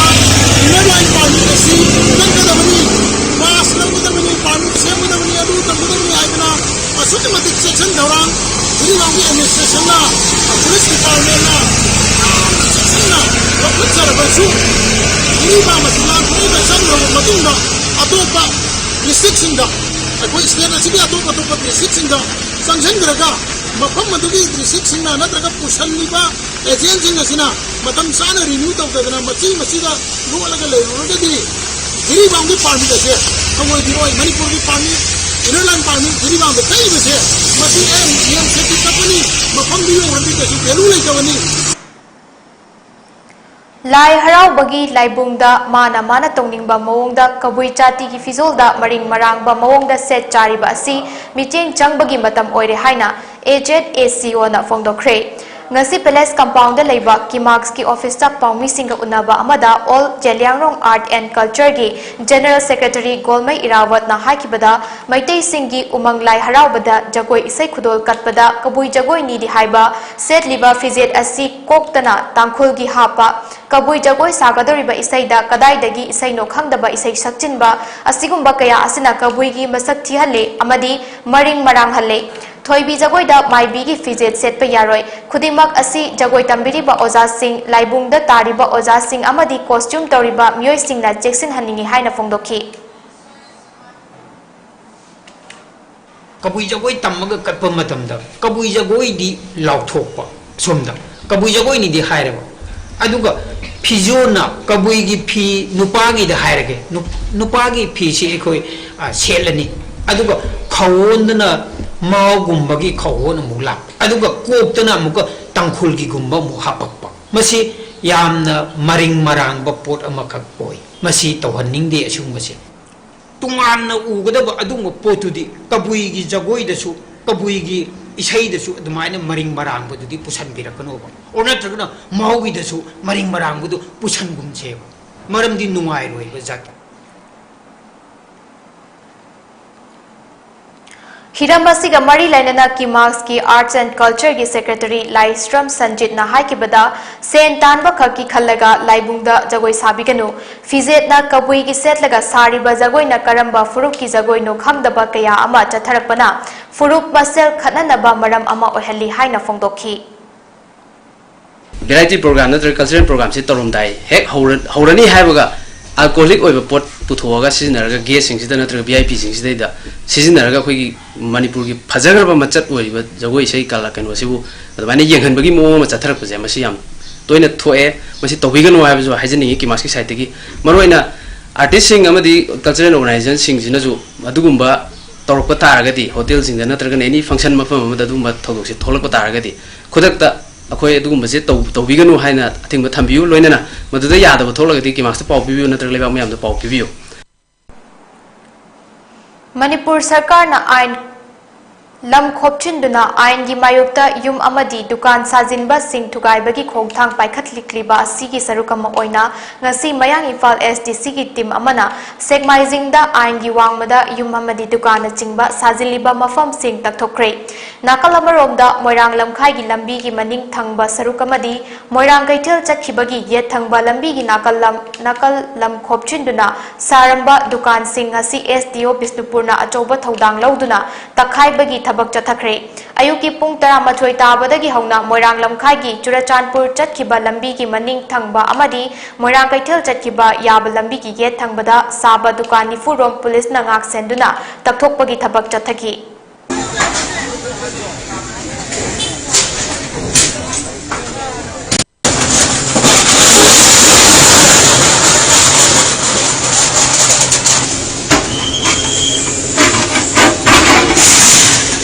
ꯏꯅꯔ ꯂꯥꯏꯟ ꯄꯥꯔꯃꯤꯠ ꯑꯁꯤ ꯆꯠꯀꯗꯕꯅꯤ, ꯄꯥꯁ ꯂꯧꯒꯗꯕꯅꯤ, ꯄꯥꯔꯃꯤꯠ ꯁꯦꯝꯒꯗꯕꯅꯤ, ꯑꯗꯨ ꯇꯧꯒꯗꯕꯅꯤ ꯍꯥꯏꯗꯅ ꯑꯁꯨꯛꯀꯤ ꯃꯇꯤꯛ ꯆꯦꯛꯁꯤꯟ ꯊꯧꯔꯥꯡ ꯖꯤꯔꯤꯕꯥꯝꯒꯤ ꯑꯦꯗꯃꯤꯅꯤꯁꯇ꯭ꯔꯦꯁꯟꯅ, ꯄꯨꯂꯤꯁ ꯗꯤꯄꯥꯔꯠꯃꯦꯟꯅ ꯌꯥꯝꯅ ꯆꯦꯛꯁꯤꯟꯅ ꯂꯧꯈꯠꯆꯔꯕꯁꯨ, ꯖꯤꯔꯤꯕꯥꯝ ꯑꯁꯤ ꯂꯥꯟ ꯊꯣꯛꯑꯒ ꯆꯪꯈ꯭ꯔꯕ ꯃꯇꯨꯡꯗ ꯑꯇꯣꯞꯄ ꯗꯤꯁꯇ꯭ꯔꯤꯛꯁꯤꯡꯗ, ꯑꯩꯈꯣꯏ ꯁ꯭ꯇꯦꯠ ꯑꯁꯤꯒꯤ ꯑꯇꯣꯞ ꯑꯇꯣꯞꯄ ꯗꯤꯁꯇ꯭ꯔꯤꯛꯁꯤꯡꯗ ꯆꯪꯁꯤꯟꯈ꯭ꯔꯒ ꯃꯐꯝ ꯑꯗꯨꯒꯤ ꯗꯤꯁꯇ꯭ꯔꯤꯛꯁꯤꯡꯅ ꯅꯠꯇ꯭ꯔꯒ ꯄꯨꯁꯜꯂꯤꯕ ꯑꯦꯖꯦꯟꯁꯤꯡ ꯑꯁꯤꯅ ꯃꯇꯝ ꯆꯥꯅ ꯔꯤꯅ꯭ꯌꯨ ꯇꯧꯗꯗꯅ ꯃꯆꯤ ꯃꯆꯤꯗ ꯂꯣꯠꯂꯒ ꯂꯩꯔꯨꯔꯒꯗꯤ ꯖꯤꯔꯤꯕꯥꯝꯒꯤ ꯄꯥꯔꯃꯤꯠ ꯑꯁꯦ ꯐꯪꯉꯣꯏꯗꯣꯏꯔꯣꯏ꯫ ꯃꯅꯤꯄꯨꯔꯒꯤ ꯄꯥꯔꯃꯤꯠ, ꯏꯅꯔ ꯂꯥꯏꯟ ꯄꯥꯔꯃꯤꯠ ꯖꯤꯔꯤꯕꯥꯝꯗ ꯀꯛꯏꯕꯁꯦ ꯃꯁꯤ ꯑꯦ ꯅꯤꯌꯝ ꯁꯦꯠꯇꯤ ꯇꯞꯄꯅꯤ, ꯃꯐꯝꯗꯨ ꯌꯧꯔꯗꯤ ꯀꯩꯁꯨ ꯚꯦꯂꯨ ꯂꯩꯇꯕꯅꯤ꯫ ꯂꯥꯏ ꯍꯔꯥꯎꯕꯒꯤ ꯂꯥꯏꯕꯨꯡꯗ ꯃꯥꯅ ꯃꯥꯅ ꯇꯧꯅꯤꯡꯕ ꯃꯑꯣꯡꯗ ꯀꯕꯨꯏ ꯖꯥꯇꯤꯒꯤ ꯐꯤꯖꯣꯜꯗ ꯃꯔꯤꯡ ꯃꯔꯥꯡꯕ ꯃꯑꯣꯡꯗ ꯁꯦꯠ ꯆꯥꯔꯤꯕ ꯑꯁꯤ ꯃꯤꯠꯌꯦꯡ ꯆꯪꯕꯒꯤ ꯃꯇꯝ ꯑꯣꯏꯔꯦ ꯍꯥꯏꯅ ꯑꯦ ꯖꯦꯠ ꯑꯦ ꯁꯤ ꯑꯣꯅ ꯐꯣꯡꯗꯣꯛꯈ꯭ꯔꯦ꯫ ꯉꯁꯤ Palace Compound ꯗ ꯂꯩꯕ ꯀꯤꯃꯥꯛꯁꯀꯤ office ꯇ ꯄꯥꯎꯃꯤꯁꯤꯡꯒ ꯎꯅꯕ ꯑꯃꯗ All Zeliangrong Art and Culture ꯒꯤ General Secretary ꯒꯣꯜꯃꯩ ꯏꯔꯥꯋꯠꯅ ꯍꯥꯏꯈꯤꯕꯗ, ꯃꯩꯇꯩꯁꯤꯡꯒꯤ ꯎꯃꯪ ꯂꯥꯏ ꯍꯔꯥꯎꯕꯗ ꯖꯒꯣꯏ ꯏꯁꯩ ꯈꯨꯗꯣꯜ ꯀꯠꯄꯗ ꯀꯕꯨꯏ ꯖꯒꯣꯏꯅꯤꯗꯤ ꯍꯥꯏꯕ ꯁꯦꯠꯂꯤꯕ ꯐꯤꯖꯦꯠ ꯑꯁꯤ ꯀꯣꯛꯇꯅ ꯇꯥꯡꯈꯨꯜꯒꯤ ꯍꯥꯞꯄ ꯀꯕꯨꯏ ꯖꯒꯣꯏ ꯁꯥꯒꯗꯧꯔꯤꯕ ꯏꯁꯩꯗ ꯀꯗꯥꯏꯗꯒꯤ ꯏꯁꯩꯅꯣ ꯈꯪꯗꯕ ꯏꯁꯩ ꯁꯛꯆꯤꯟꯕ ꯑꯁꯤꯒꯨꯝꯕ ꯀꯌꯥ ꯑꯁꯤꯅ ꯀꯕꯨꯏꯒꯤ ꯃꯁꯛ ꯊꯤꯍꯜꯂꯦ ꯑꯃꯗꯤ ꯃꯔꯤꯡ ꯃꯔꯥꯡꯍꯜꯂꯦ꯫ ꯊꯣꯏꯕꯤ ꯖꯒꯣꯏꯗ ꯃꯥꯏꯕꯤꯒꯤ ꯐꯤꯖꯦꯠ ꯁꯦꯠꯄ ꯌꯥꯔꯣꯏ꯫ ꯈꯨꯗꯤꯡꯃꯛ ꯑꯁꯤ ꯖꯒꯣꯏ ꯇꯝꯕꯤꯔꯤꯕ ꯑꯣꯖꯥꯁꯤꯡ, ꯂꯥꯏꯕꯨꯡꯗ ꯇꯥꯔꯤꯕ ꯑꯣꯖꯥꯁꯤꯡ ꯑꯃꯗꯤ costume ꯇꯧꯔꯤꯕ ꯃꯤꯑꯣꯏꯁꯤꯡꯅ ꯆꯦꯛꯁꯤꯟꯍꯟꯅꯤꯡꯏ ꯍꯥꯏꯅ ꯐꯣꯡꯗꯣꯛꯈꯤ꯫ ꯀꯕꯨꯏ ꯖꯒꯣꯏ ꯇꯝꯃꯒ ꯀꯠꯄ ꯃꯇꯝꯗ ꯀꯕꯨꯏ ꯖꯒꯣꯏꯗꯤ ꯂꯥꯎꯊꯣꯛꯄ, ꯁꯣꯝꯗ ꯀꯕꯨꯏ ꯖꯒꯣꯏꯅꯤꯗꯤ ꯍꯥꯏꯔꯦꯕ, ꯑꯗꯨꯒ ꯐꯤꯖꯣꯜꯅ ꯀꯕꯨꯏꯒꯤ ꯐꯤ, ꯅꯨꯄꯥꯒꯤꯗ ꯍꯥꯏꯔꯒꯦ, ꯅꯨ-, ꯅꯨꯄꯥꯒꯤ ꯐꯤꯁꯤ ꯑꯩꯈꯣꯏ, ꯑ, ꯁꯦꯠꯂꯅꯤ, ꯑꯗꯨꯒ ꯈꯋꯣꯟꯗꯅ ꯃꯥꯎꯒꯨꯝꯕꯒꯤ ꯈꯋꯣꯟ ꯑꯃꯨꯛ ꯂꯥꯛꯄ, ꯑꯗꯨꯒ ꯀꯣꯛꯇꯅ ꯑꯃꯨꯛꯀ ꯇꯥꯡꯈꯨꯜꯒꯤꯒꯨꯝꯕ ꯑꯃꯨꯛ ꯍꯥꯄꯛꯄ꯫ ꯃꯁꯤ ꯌꯥꯝꯅ ꯃꯔꯤꯡ ꯃꯔꯥꯡꯕ ꯄꯣꯠ ꯑꯃꯈꯛ ꯑꯣꯏ꯫ ꯃꯁꯤ ꯇꯧꯍꯟꯅꯤꯡꯗꯦ ꯑꯁꯤꯒꯨꯝꯕꯁꯦ꯫ ꯇꯣꯉꯥꯟꯅ ꯎꯒꯗꯕ ꯑꯗꯨꯒꯨꯝꯕ ꯄꯣꯠꯇꯨꯗꯤ ꯀꯕꯨꯏꯒꯤ ꯖꯒꯣꯏꯗꯁꯨ, ꯀꯕꯨꯏꯒꯤ ꯏꯁꯩꯗꯁꯨ ꯑꯗꯨꯃꯥꯏꯅ ꯃꯔꯤꯡ ꯃꯔꯥꯡꯕꯗꯨꯗꯤ ꯄꯨꯁꯟꯕꯤꯔꯛꯀꯅꯣꯕ꯫ ꯑꯣꯔ ꯅꯠꯇ꯭ꯔꯒꯅ ꯃꯥꯎꯒꯤꯗꯁꯨ ꯃꯔꯤꯡ ꯃꯔꯥꯡꯕꯗꯨ ꯄꯨꯁꯟꯒꯨꯝꯁꯦꯕ꯫ ꯃꯔꯝꯗꯤ ꯅꯨꯡꯉꯥꯏꯔꯣꯏꯕ ꯖꯥꯠꯇ꯫ ꯍꯤꯔꯝ ꯑꯁꯤꯒ ꯃꯔꯤ ꯂꯩꯅꯅ ꯀꯤꯃꯥꯛꯁꯀꯤ Arts and Culture ꯒꯤ Secretary ꯂꯥꯏꯁ꯭ꯔꯝ ꯁꯟꯖꯤꯠꯅ ꯍꯥꯏꯈꯤꯕꯗ, ꯁꯦꯟ ꯇꯥꯟꯕ ꯈꯛꯀꯤ ꯈꯜꯂꯒ ꯂꯥꯏꯕꯨꯡꯗ ꯖꯒꯣꯏ ꯁꯥꯕꯤꯒꯅꯨ꯫ ꯐꯤꯖꯦꯠꯅ ꯀꯕꯨꯏꯒꯤ ꯁꯦꯠꯂꯒ ꯁꯥꯔꯤꯕ ꯖꯒꯣꯏꯅ ꯀꯔꯝꯕ ꯐꯨꯔꯨꯞꯀꯤ ꯖꯒꯣꯏꯅꯣ ꯈꯪꯗꯕ ꯀꯌꯥ ꯑꯃ ꯆꯠꯊꯔꯛꯄꯅ ꯐꯨꯔꯨꯞ ꯃꯁꯦꯜ ꯈꯠꯅꯅꯕ ꯃꯔꯝ ꯑꯃ ꯑꯣꯏꯍꯜꯂꯤ ꯍꯥꯏꯅ ꯐꯣꯡꯗꯣꯛꯈꯤ꯫ Variety program ꯅꯠꯇ꯭ꯔꯒ cultural program ꯁꯤ ꯇꯧꯔꯝꯗꯥꯏ ꯍꯦꯛ ꯍꯧꯔ-, ꯍꯧꯔꯅꯤ ꯍꯥꯏꯕꯒ alcoholic ꯑꯣꯏꯕ ꯄꯣꯠ ꯄꯨꯊꯣꯛꯑꯒ ꯁꯤꯖꯤꯟꯅꯔꯒ guest ꯁꯤꯡꯁꯤꯗ ꯅꯠꯇ꯭ꯔꯒ V I P ꯁꯤꯡꯁꯤꯗꯩꯗ ꯁꯤꯖꯤꯟꯅꯔꯒ ꯑꯩꯈꯣꯏꯒꯤ ꯃꯅꯤꯄꯨꯔꯒꯤ ꯐꯖꯈ꯭ꯔꯕ ꯃꯆꯠ ꯑꯣꯏꯔꯤꯕ ꯖꯒꯣꯏ ꯏꯁꯩ ꯀꯂꯥ ꯀꯩꯅꯣꯁꯤꯕꯨ ꯑꯗꯨꯃꯥꯏꯅ ꯌꯦꯡꯍꯟꯕꯒꯤ ꯃꯑꯣꯡ ꯑꯃ ꯆꯠꯊꯔꯛꯄꯁꯦ ꯃꯁꯤ ꯌꯥꯝ ꯇꯣꯏꯅ ꯊꯣꯛꯑꯦ꯫ ꯃꯁꯤ ꯇꯧꯕꯤꯒꯅꯨ ꯍꯥꯏꯕꯁꯨ ꯍꯥꯏꯖꯅꯤꯡꯉꯤ ꯀꯤꯃꯥꯁꯀꯤ side ꯇꯒꯤ꯫ ꯃꯔꯨꯑꯣꯏꯅ artist ꯁꯤꯡ ꯑꯃꯗꯤ cultural organization ꯁꯤꯡꯁꯤꯅꯁꯨ ꯑꯗꯨꯒꯨꯝꯕ ꯇꯧꯔꯛꯄ ꯇꯥꯔꯒꯗꯤ, hotel ꯁꯤꯡꯗ ꯅꯠꯇ꯭ꯔꯒꯅ any function ꯃꯐꯝ ꯑꯃꯗ ꯑꯗꯨꯒꯨꯝꯕ ꯊꯧꯗꯣꯛꯁꯦ ꯊꯣꯛꯂꯛꯄ ꯇꯥꯔꯒꯗꯤ ꯈꯨꯗꯛꯇ ꯑꯩꯈꯣꯏ ꯑꯗꯨꯒꯨꯝꯕꯁꯦ ꯇꯧ-, ꯇꯧꯕꯤꯒꯅꯨ ꯍꯥꯏꯅ ꯑꯊꯤꯡꯕ ꯊꯝꯕꯤꯌꯨ꯫ ꯂꯣꯏꯅꯅ ꯃꯗꯨꯗ ꯌꯥꯗꯕ ꯊꯣꯛꯂꯒꯗꯤ ꯀꯤꯃꯥꯁꯇ ꯄꯥꯎ ꯄꯤꯕꯤꯌꯨ ꯅꯠꯇ꯭ꯔꯒ ꯂꯩꯕꯥꯛ ꯃꯌꯥꯝꯗ ꯄꯥꯎ ꯄꯤꯕꯤꯌꯨ꯫ ꯃꯅꯤꯄꯨꯔ ꯁꯔꯀꯥꯔꯅ ꯑꯥꯏꯟ ꯂꯝ ꯈꯣꯞꯆꯤꯟꯗꯨꯅ ꯑꯥꯏꯟꯒꯤ ꯃꯥꯌꯣꯛꯇ ꯌꯨꯝ ꯑꯃꯗꯤ ꯗꯨꯀꯥꯟ ꯁꯥꯖꯤꯟꯕꯁꯤꯡ ꯊꯨꯒꯥꯏꯕꯒꯤ ꯈꯣꯡꯊꯥꯡ ꯄꯥꯏꯈꯠꯂꯛꯂꯤꯕ ꯑꯁꯤꯒꯤ ꯁꯔꯨꯛ ꯑꯃ ꯑꯣꯏꯅ ꯉꯁꯤ ꯃꯌꯥꯡ ꯏꯝꯐꯥꯜ SDCꯒꯤ ꯇꯤꯝ ꯑꯃꯅ ꯁꯦꯛꯃꯥꯏꯖꯤꯡꯗ ꯑꯥꯏꯟꯒꯤ ꯋꯥꯡꯃꯗ ꯌꯨꯝ ꯑꯃꯗꯤ ꯗꯨꯀꯥꯟꯅꯆꯤꯡꯕ ꯁꯥꯖꯤꯜꯂꯤꯕ ꯃꯐꯝꯁꯤꯡ ꯇꯛꯊꯣꯛꯈ꯭ꯔꯦ꯫ ꯅꯥꯀꯜ ꯑꯃꯔꯣꯝꯗ ꯃꯣꯏꯔꯥꯡ ꯂꯝꯈꯥꯏꯒꯤ ꯂꯝꯕꯤꯒꯤ ꯃꯅꯤꯡ ꯊꯪꯕ ꯁꯔꯨꯛ ꯑꯃꯗꯤ ꯃꯣꯏꯔꯥꯡ ꯀꯩꯊꯦꯜ ꯆꯠꯈꯤꯕꯒꯤ ꯌꯦꯠ ꯊꯪꯕ ꯂꯝꯕꯤꯒꯤ ꯅꯥꯀꯜ ꯂꯝ, ꯅꯥꯀꯜ ꯂꯝ ꯈꯣꯞꯆꯤꯟꯗꯨꯅ ꯁꯥꯔꯝꯕ ꯗꯨꯀꯥꯟꯁꯤꯡ ꯑꯁꯤ SDO ꯕꯤꯁꯅꯨꯄꯨꯔꯅ ꯑꯆꯧꯕ ꯊꯧꯗꯥꯡ ꯂꯧꯗꯨꯅ ꯇꯛꯈꯥꯏꯕꯒꯤ ꯊꯕꯛ ꯆꯠꯊꯈ꯭ꯔꯦ꯫ ꯑꯌꯨꯛꯀꯤ ꯄꯨꯡ ꯇꯔꯥꯃꯥꯊꯣꯏ ꯇꯥꯕꯗꯒꯤ ꯍꯧꯅ ꯃꯣꯏꯔꯥꯡ ꯂꯝꯈꯥꯏꯒꯤ ꯆꯨꯔꯆꯥꯟꯄꯨꯔ ꯆꯠꯈꯤꯕ ꯂꯝꯕꯤꯒꯤ ꯃꯅꯤꯡ ꯊꯪꯕ ꯑꯃꯗꯤ ꯃꯣꯏꯔꯥꯡ ꯀꯩꯊꯦꯜ ꯆꯠꯈꯤꯕ ꯌꯥꯕ ꯂꯝꯕꯤꯒꯤ ꯌꯦꯠ ꯊꯪꯕꯗ ꯁꯥꯕ ꯗꯨꯀꯥꯟ ꯅꯤꯐꯨ ꯔꯣꯝ ꯄꯨꯂꯤꯁꯅ ꯉꯥꯛ ꯁꯦꯟꯗꯨꯅ ꯇꯛꯊꯣꯛꯄꯒꯤ ꯊꯕꯛ ꯆꯠꯊꯈꯤ꯫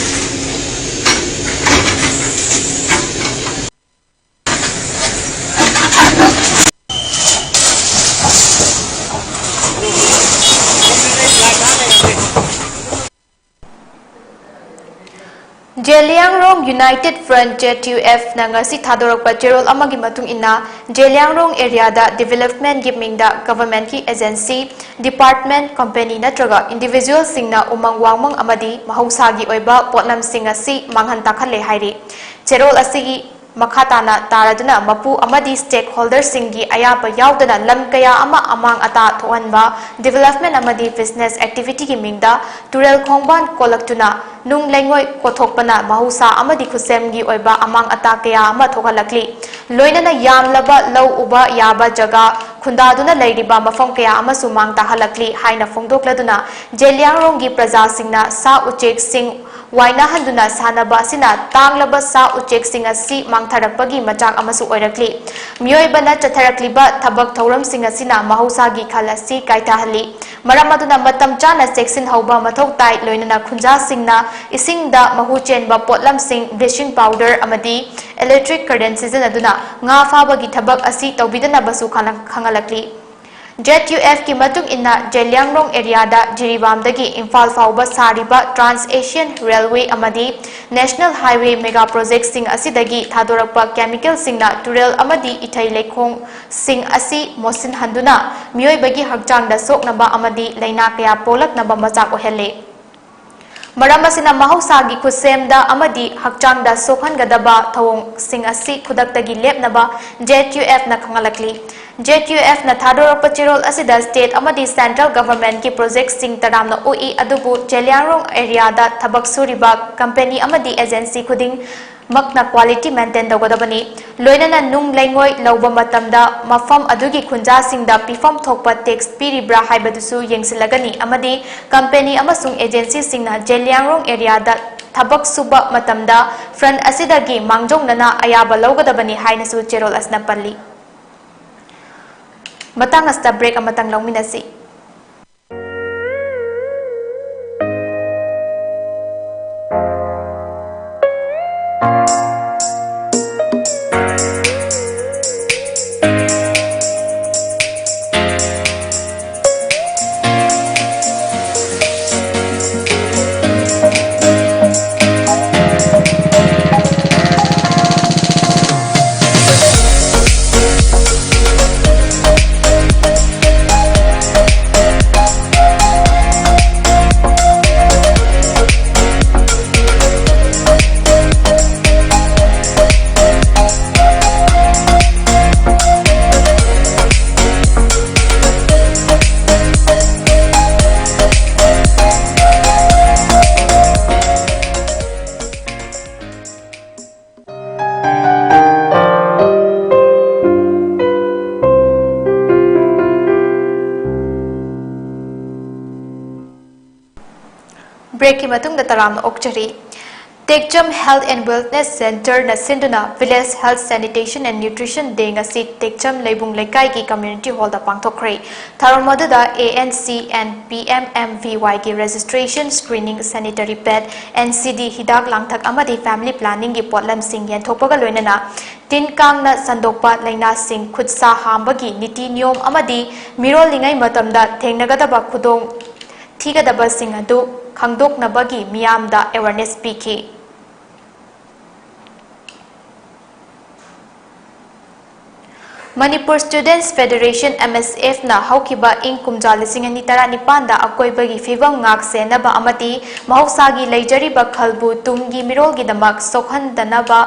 ꯖꯦꯂꯤꯌꯥꯡꯔꯣꯡ United Front, ZUF, ꯅ ꯉꯁꯤ ꯊꯥꯗꯣꯔꯛꯄ ꯆꯦꯔꯣꯜ ꯑꯃꯒꯤ ꯃꯇꯨꯡ ꯏꯟꯅ, ꯖꯦꯂꯤꯌꯥꯡꯔꯣꯡ area ꯗ development ꯀꯤ ꯃꯤꯡꯗ government ꯀꯤ agency, department, company ꯅꯠꯇ꯭ꯔꯒ individual ꯁꯤꯡꯅ ꯎꯃꯪ ꯋꯥꯃꯪ ꯑꯃꯗꯤ ꯃꯍꯧꯁꯥꯒꯤ ꯑꯣꯏꯕ ꯄꯣꯠꯂꯝꯁꯤꯡ ꯑꯁꯤ ꯃꯥꯡꯍꯟ ꯇꯥꯛꯍꯜꯂꯦ ꯍꯥꯏꯔꯤ꯫ ꯆꯦꯔꯣꯜ ꯑꯁꯤꯒꯤ ꯃꯈꯥ ꯇꯥꯅ ꯇꯥꯔꯗꯨꯅ ꯃꯄꯨ ꯑꯃꯗꯤ stakeholder ꯁꯤꯡꯒꯤ ꯑꯌꯥꯕ ꯌꯥꯎꯗꯅ ꯂꯝ ꯀꯌꯥ ꯑꯃ ꯑꯃꯥꯡ ꯑꯇꯥ ꯊꯣꯛꯍꯟꯕ, development ꯑꯃꯗꯤ business activity ꯒꯤ ꯃꯤꯡꯗ ꯇꯨꯔꯦꯜ ꯈꯣꯡꯕꯥꯟ ꯀꯣꯜꯂꯛꯇꯨꯅ ꯅꯨꯡ ꯂꯩꯉꯣꯏ ꯀꯣꯊꯣꯛꯄꯅ ꯃꯍꯧꯁꯥ ꯑꯃꯗꯤ ꯈꯨꯠꯁꯦꯝꯒꯤ ꯑꯣꯏꯕ ꯑꯃꯥꯡ ꯑꯇꯥ ꯀꯌꯥ ꯑꯃ ꯊꯣꯛꯍꯜꯂꯛꯂꯤ꯫ ꯂꯣꯏꯅꯅ ꯌꯥꯝꯂꯕ ꯂꯧ ꯎꯕ ꯌꯥꯕ ꯖꯒꯥ ꯈꯨꯟꯗꯥꯗꯨꯅ ꯂꯩꯔꯤꯕ ꯃꯐꯝ ꯀꯌꯥ ꯑꯃꯁꯨ ꯃꯥꯡ ꯇꯥꯍꯜꯂꯛꯂꯤ ꯍꯥꯏꯅ ꯐꯣꯡꯗꯣꯛꯂꯗꯨꯅ, ꯖꯦꯂꯤꯌꯥꯡꯔꯣꯡꯒꯤ ꯄ꯭ꯔꯖꯥꯁꯤꯡꯅ ꯁꯥ ꯎꯆꯦꯛꯁꯤꯡ ꯋꯥꯏꯅꯍꯟꯗꯨꯅ ꯁꯥꯟꯅꯕ ꯑꯁꯤꯅ ꯇꯥꯡꯂꯕ ꯁꯥ ꯎꯆꯦꯛꯁꯤꯡ ꯑꯁꯤ ꯃꯥꯡꯊꯔꯛꯄꯒꯤ ꯃꯆꯥꯛ ꯑꯃꯁꯨ ꯑꯣꯏꯔꯛꯂꯤ꯫ ꯃꯤꯑꯣꯏꯕꯅ ꯆꯠꯊꯔꯛꯂꯤꯕ ꯊꯕꯛ ꯊꯧꯔꯝꯁꯤꯡ ꯑꯁꯤꯅ ꯃꯍꯧꯁꯥꯒꯤ ꯈꯜ ꯑꯁꯤ ꯀꯥꯏꯊꯍꯜꯂꯤ꯫ ꯃꯔꯝ ꯑꯗꯨꯅ ꯃꯇꯝ ꯆꯥꯅ ꯆꯦꯛꯁꯤꯟꯍꯧꯕ ꯃꯊꯧ ꯇꯥꯏ꯫ ꯂꯣꯏꯅꯅ ꯈꯨꯟꯖꯥꯁꯤꯡꯅ ꯏꯁꯤꯡꯗ ꯃꯍꯨ ꯆꯦꯟꯕ ꯄꯣꯠꯂꯝꯁꯤꯡ, bleaching powder ꯑꯃꯗꯤ electric current ꯁꯤꯖꯤꯟꯅꯗꯨꯅ ꯉꯥ ꯐꯥꯕꯒꯤ ꯊꯕꯛ ꯑꯁꯤ ꯇꯧꯕꯤꯗꯅꯕꯁꯨ ꯈꯪꯍꯜꯂꯛꯂꯤ꯫ ꯖꯦꯠ ꯌꯨ ꯑꯦꯐꯀꯤ ꯃꯇꯨꯡ ꯏꯟꯅ, ꯖꯦꯂꯤꯌꯥꯡꯔꯣꯡ ꯑꯦꯔꯤꯌꯥꯗ ꯖꯤꯔꯤꯕꯥꯝꯗꯒꯤ ꯏꯝꯐꯥꯜ ꯐꯥꯎꯕ ꯁꯥꯔꯤꯕ Trans Asian Railway ꯑꯃꯗꯤ National Highway mega projectꯁꯤꯡ ꯑꯁꯤꯗꯒꯤ ꯊꯥꯗꯣꯔꯛꯄ chemicalꯁꯤꯡꯅ ꯇꯨꯔꯦꯜ ꯑꯃꯗꯤ ꯏꯊꯩ ꯂꯩꯈꯣꯡꯁꯤꯡ ꯑꯁꯤ ꯃꯣꯠꯁꯤꯟꯍꯟꯗꯨꯅ ꯃꯤꯑꯣꯏꯕꯒꯤ ꯍꯛꯆꯥꯡꯗ ꯁꯣꯛꯅꯕ ꯑꯃꯗꯤ ꯂꯥꯏꯅꯥ ꯀꯌꯥ ꯄꯣꯛꯂꯛꯅꯕ ꯃꯆꯥꯛ ꯑꯣꯏꯍꯜꯂꯤ꯫ ꯃꯔꯝ ꯑꯁꯤꯅ ꯃꯍꯧꯁꯥꯒꯤ ꯈꯨꯠꯁꯦꯝꯗ ꯑꯃꯗꯤ ꯍꯛꯆꯥꯡꯗ ꯁꯣꯛꯍꯟꯒꯗꯕ ꯊꯧꯑꯣꯡꯁꯤꯡ ꯑꯁꯤ ꯈꯨꯗꯛꯇꯒꯤ ꯂꯦꯞꯅꯕ ꯖꯦꯠ ꯌꯨ ꯑꯦꯐꯅ ꯈꯪꯍꯜꯂꯛꯂꯤ꯫ ꯖꯦꯠ ꯌꯨ ꯑꯦꯐꯅ ꯊꯥꯗꯣꯔꯛꯄ ꯆꯦꯔꯣꯜ ꯑꯁꯤꯗ state ꯑꯃꯗꯤ central governmentꯀꯤ projectꯁꯤꯡ ꯇꯔꯥꯝꯅ ꯑꯣꯛꯏ, ꯑꯗꯨꯕꯨ ꯖꯦꯂꯤꯌꯥꯡꯔꯣꯡ ꯑꯦꯔꯤꯌꯥꯗ ꯊꯕꯛ ꯁꯨꯔꯤꯕ company ꯑꯃꯗꯤ agency ꯈꯨꯗꯤꯡꯃꯛꯅ quality maintain ꯇꯧꯒꯗꯕꯅꯤ꯫ ꯂꯣꯏꯅꯅ ꯅꯨꯡ ꯂꯩꯉꯣꯏ ꯂꯧꯕ ꯃꯇꯝꯗ ꯃꯐꯝ ꯑꯗꯨꯒꯤ ꯈꯨꯟꯖꯥꯁꯤꯡꯗ ꯄꯤꯐꯝ ꯊꯣꯛꯄ tax ꯄꯤꯔꯤꯕ꯭ꯔꯥ ꯍꯥꯏꯕꯗꯨꯁꯨ ꯌꯦꯡꯁꯤꯜꯂꯒꯅꯤ ꯑꯃꯗꯤ company ꯑꯃꯁꯨꯡ agencyꯁꯤꯡꯅ ꯖꯦꯂꯤꯌꯥꯡꯔꯣꯡ ꯑꯦꯔꯤꯌꯥꯗ ꯊꯕꯛ ꯁꯨꯕ ꯃꯇꯝꯗ front ꯑꯁꯤꯗꯒꯤ ꯃꯥꯡꯖꯧꯅꯅ ꯑꯌꯥꯕ ꯂꯧꯒꯗꯕꯅꯤ ꯍꯥꯏꯅꯁꯨ ꯆꯦꯔꯣꯜ ꯑꯁꯤꯅ ꯄꯜꯂꯤ꯫ ꯃꯇꯥꯡ ꯑꯁꯤꯗ break ꯑꯃꯇꯪ ꯂꯧꯃꯤꯟꯅꯁꯤ꯫ Breakꯀꯤ ꯃꯇꯨꯡꯗ ꯇꯔꯥꯝꯅ ꯑꯣꯛꯆꯔꯤ꯫ Tekcham Health and Wellness Centre ꯅ ꯁꯤꯟꯗꯨꯅ Village Health Sanitation and Nutrition Day ꯉꯁꯤ ꯇꯦꯛꯆꯝ ꯂꯩꯕꯨꯡ ꯂꯩꯀꯥꯏꯒꯤ community hall ꯗ ꯄꯥꯡꯊꯣꯛꯈ꯭ꯔꯦ꯫ ꯊꯧꯔꯝ ꯑꯗꯨꯗ A N C and P M M V Y ꯒꯤ registration, screening, sanitary pad, N C D ꯍꯤꯗꯥꯛ ꯂꯥꯡꯊꯛ ꯑꯃꯗꯤ family planning ꯒꯤ ꯄꯣꯠꯂꯝꯁꯤꯡ ꯌꯦꯟꯊꯣꯛꯄꯒ ꯂꯣꯏꯅꯅ ꯇꯤꯟ ꯀꯥꯡꯅ ꯁꯟꯗꯣꯛꯄ ꯂꯥꯏꯅꯥꯁꯤꯡ, ꯈꯨꯠ ꯁꯥ ꯍꯥꯝꯕꯒꯤ ꯅꯤꯇꯤ ꯅꯤꯌꯣꯝ ꯑꯃꯗꯤ ꯃꯤꯔꯣꯜꯂꯤꯉꯩ ꯃꯇꯝꯗ ꯊꯦꯡꯅꯒꯗꯕ ꯈꯨꯗꯣꯡ ꯊꯤꯒꯗꯕꯁꯤꯡ ꯑꯗꯨ ꯈꯪꯗꯣꯛꯅꯕꯒꯤ ꯃꯤꯌꯥꯝꯗ awareness ꯄꯤꯈꯤ꯫ Manipur Students Federation, M S F ꯅ ꯍꯧꯈꯤꯕ ꯏꯪ ꯀꯨꯝꯖꯥ ꯂꯤꯁꯤꯡ ꯑꯅꯤ ꯇꯔꯥꯅꯤꯄꯥꯟꯗ ꯑꯀꯣꯏꯕꯒꯤ ꯐꯤꯕꯝ ꯉꯥꯛ ꯁꯦꯟꯅꯕ ꯑꯃꯗꯤ ꯃꯍꯧꯁꯥꯒꯤ ꯂꯩꯖꯔꯤꯕ ꯈꯜꯕꯨ ꯇꯨꯡꯒꯤ ꯃꯤꯔꯣꯜꯒꯤꯗꯃꯛ ꯁꯣꯛꯍꯟꯗꯅꯕ,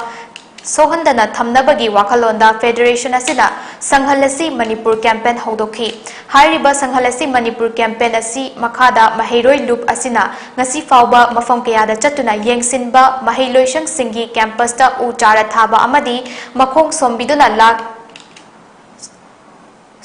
ꯁꯣꯛꯍꯟꯗꯅ ꯊꯝꯅꯕꯒꯤ ꯋꯥꯈꯜꯂꯣꯟꯗ federation ꯑꯁꯤꯅ ꯁꯪꯍꯜꯂꯁꯤ ꯃꯅꯤꯄꯨꯔ campaign ꯍꯧꯗꯣꯛꯈꯤ꯫ ꯍꯥꯏꯔꯤꯕ ꯁꯪꯍꯜꯂꯁꯤ ꯃꯅꯤꯄꯨꯔ campaign ꯑꯁꯤ ꯃꯈꯥꯗ ꯃꯍꯩꯔꯣꯏ ꯂꯨꯞ ꯑꯁꯤꯅ ꯉꯁꯤ ꯐꯥꯎꯕ ꯃꯐꯝ ꯀꯌꯥꯗ ꯆꯠꯇꯨꯅ ꯌꯦꯡꯁꯤꯟꯕ, ꯃꯍꯩ ꯂꯣꯏꯁꯪꯁꯤꯡꯒꯤ campus ꯇ ꯎ ꯆꯥꯔ ꯊꯥꯕ ꯑꯃꯗꯤ ꯃꯈꯣꯡ ꯁꯣꯝꯕꯤꯗꯨꯅ ꯂꯥꯛ-,